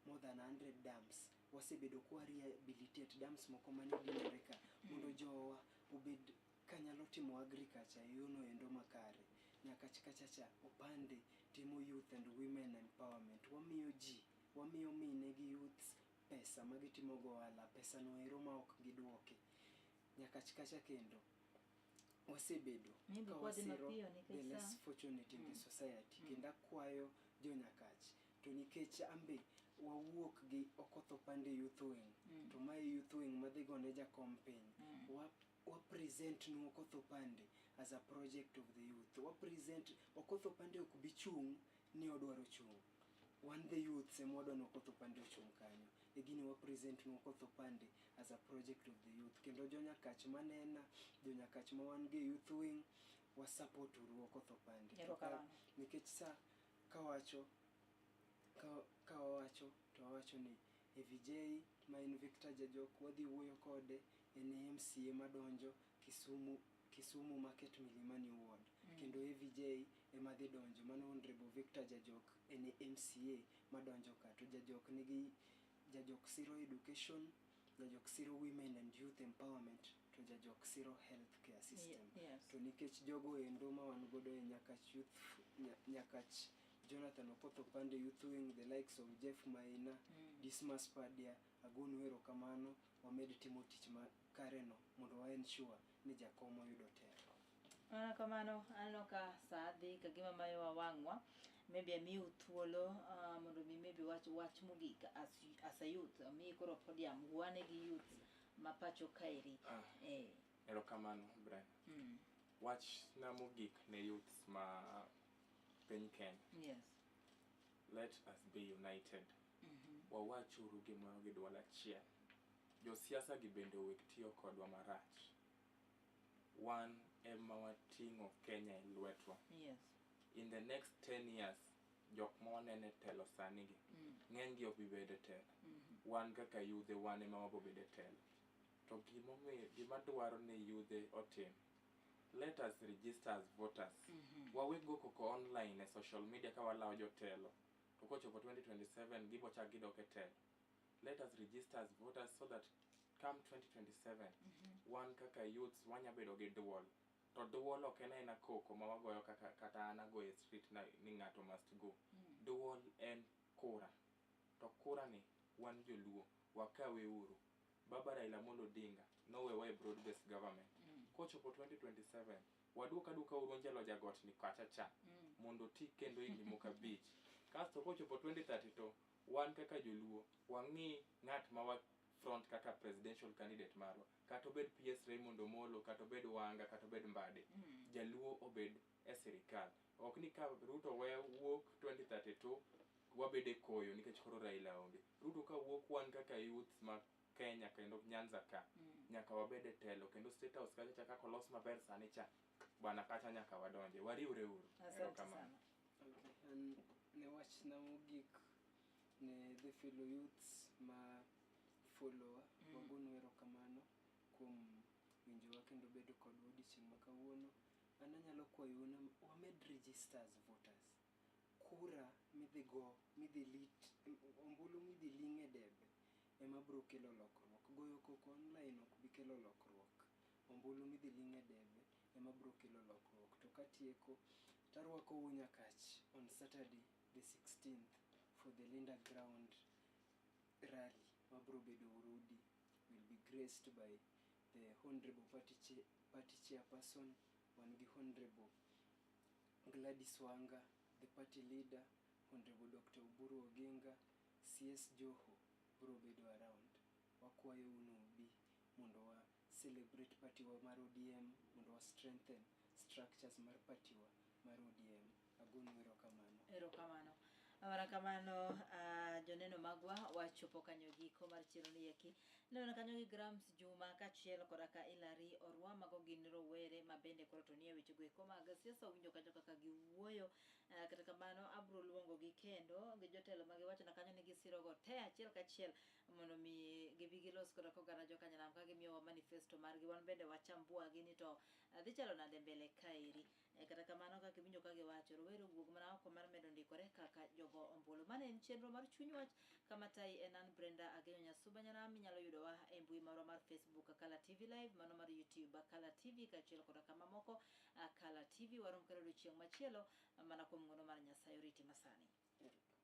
More than 100 dams. Wasebedo kwa rehabilitate dams moko mane dinore ka mondo jowa obed kanyalo timo agriculture e yono endo makare. Nyakach kachacha Opande timo youth and women empowerment. Wamiyo ji, wamiyo mine gi youths pesa magitimo go ohala, pesa no ero ma ok giduoki. Nyakach kacha kendo wasebedo Maybe ka kwadhi wasiro mapiyo nikech the less sa. fortunate in the society. Kendo akwayo jonyakach to nikech ambe wawuok gi Okoth Opande Youth Wing, to mae Youth Wing madhi gone jakom piny, wa present nu Okoth Opande as a project of the youth. Wa present Okoth Opande ok bi chung' ni odwaro chung', wan the youths ema wadwa ni Okoth Opande ochung' kanyo. E gini wa present nu Okoth Opande as a project of the youth. Kendo jonyakach manena, jonyakach ma wan go e Youth Wing, wa support uru Okoth Opande. To Erokamano. Nikech sa kawacho ka wawacho to wawacho ni AVJ ma en Victor Jajok, wadhi wuoyo kode, en e MCA madonjo Kisumu Market Milimani Ward. Kendo AVJ ema dhi donjo, mano Honorable Victor Jajok en e MCA madonjo ka. To Jajok nigi, Jajok siro education, Jajok siro women and youth empowerment, to Jajok siro health care system. To nikech jogo endo ma wan godo e Nyakach Youth, Nyakach Jonathan Okoth Opande Youth Wing, the likes of Jeff Maina, Dismas Padia, agonu erokamano, wamed timo tich makare no mondo wa ensure ni jakom oyudo telo. Mana kamano, aneno ka sa dhi ka gima mayowa wang'wa. Maybe amiu thuolo mondo mi maybe wach mogik as a youth. Amiyi koro podium, wane gi youth ma pacho kaeri. Erokamano, Brian. Wach na mogik ne youths ma piny Kenya. Let us be united. Wawachuru gimoro gi duol achiel. Josiasa gi bende owek tiyo kodwa marach. Wan ema wating'o Kenya e lwetwa. In the next 10 years, jok ma waneno e telo sani gi, ng'eny gi ok bi bedo e telo. Wan kaka yudhe, wan ema wabo bedo e telo. To gimomiyo, gima dwaro ni yudhe otim, let us register as voters. Wawe go koko online e social media ka walawo jotelo. To kochopo 2027 gibo chak gidok e telo. Let us register as voters so that come 2027, wan kaka youths wanya bedo gi duol. To duol ok en aena koko ma wagoyo kaka kata an agoyo e street na, ni ng'ato must go. Duol en kura. To kura ni wan joluo wakawe uru. Baba Raila Amolo Odinga nowewa e broad based government. Kochopo 2027 waduok aduoka uru Njelo Jagot ni kacha cha mondo oti kendo higni moko 5. Kasto kochopo 2032 wan kaka joluo wang'i ng'at ma wa front kaka presidential candidate marwa. Kata obed PS Raymond Omolo, kata obed Wanga, kata obed Mbadi. Jaluo obed e sirikal. Ok ni ka Ruto we wuok 2032 wabed e koyo nikech koro Raila onge. Ruto ka wuok, wan kaka youths ma Kenya kendo Nyanza ka nyaka wabed e telo kendo State House kacha cha kaka olos maber sani cha bwana kacha nyaka wadonje, wariwre uru. Asante Erokamano. sana. Okay, an ne wachna mogik ne the fellow youths ma followa, wagonu erokamano kuom winjowa kendo bedo kodwa odiochieng' ma kawuono. An anyalo kwayou ni wamed register as voters. Kura midhi go, midhi lit, ombulu midhi ling' e debe ema biro kelo lokruok. Goyo koko online ok bi kelo lokruok. Ombulu midhi ling' e debe ema biro kelo lokruok. To katieko, tarwakou Nyakach on Saturday the 16th for the Linda Ground rally mabiro bedo Urudi, will be graced by the Honorable Party Chairperson, wan gi Honorable Gladys Wanga, the party leader, Honorable Dr. Oburu Oginga, CS Joho biro bedo around. Wakwayo unu ubi mondo wa celebrate party wa mar ODM, mondo wa strengthen structures mar party wa mar ODM. Agonu erokamano. Erokamano. Mana kamano, joneno magwa, wachopo kanyo giko mar chenro ni eki. Neno kanyo gi Grams Juma kaachiel koda ka Hilary Orwa, mago gin rowere ma bende koro to nie weche go eko mag siasa. Winjo kanyo kaka giwuoyo. Kata kamano abro luongo gi kendo gi jotelo ma giwachona kanyo ni gisirogo te achiel kachiel mondo mi gibi gilos koda koganda jokanyanam ka gimiyowa manifesto margi, wan bende wachambua gini to dhi chalo nade mbele kaeri. Kata kamano, kaka iwinjo ka giwacho, rowere owuog mana oko mar medo ndikore kaka jogo ombulu. Mano en chenro mar Chuny Wach kama tai en an Brenda Agenyo Nyasuba Nyaram. Inyalo yudowa e mbui marwa mar Facebook Akala TV Live, mano mar YouTube Akala TV, kaachiel koda kamamoko Akala TV. Warom kendo odiochieng' machielo mana kuom ng'uono mar Nyasaye. Oriti masani. Erokamano.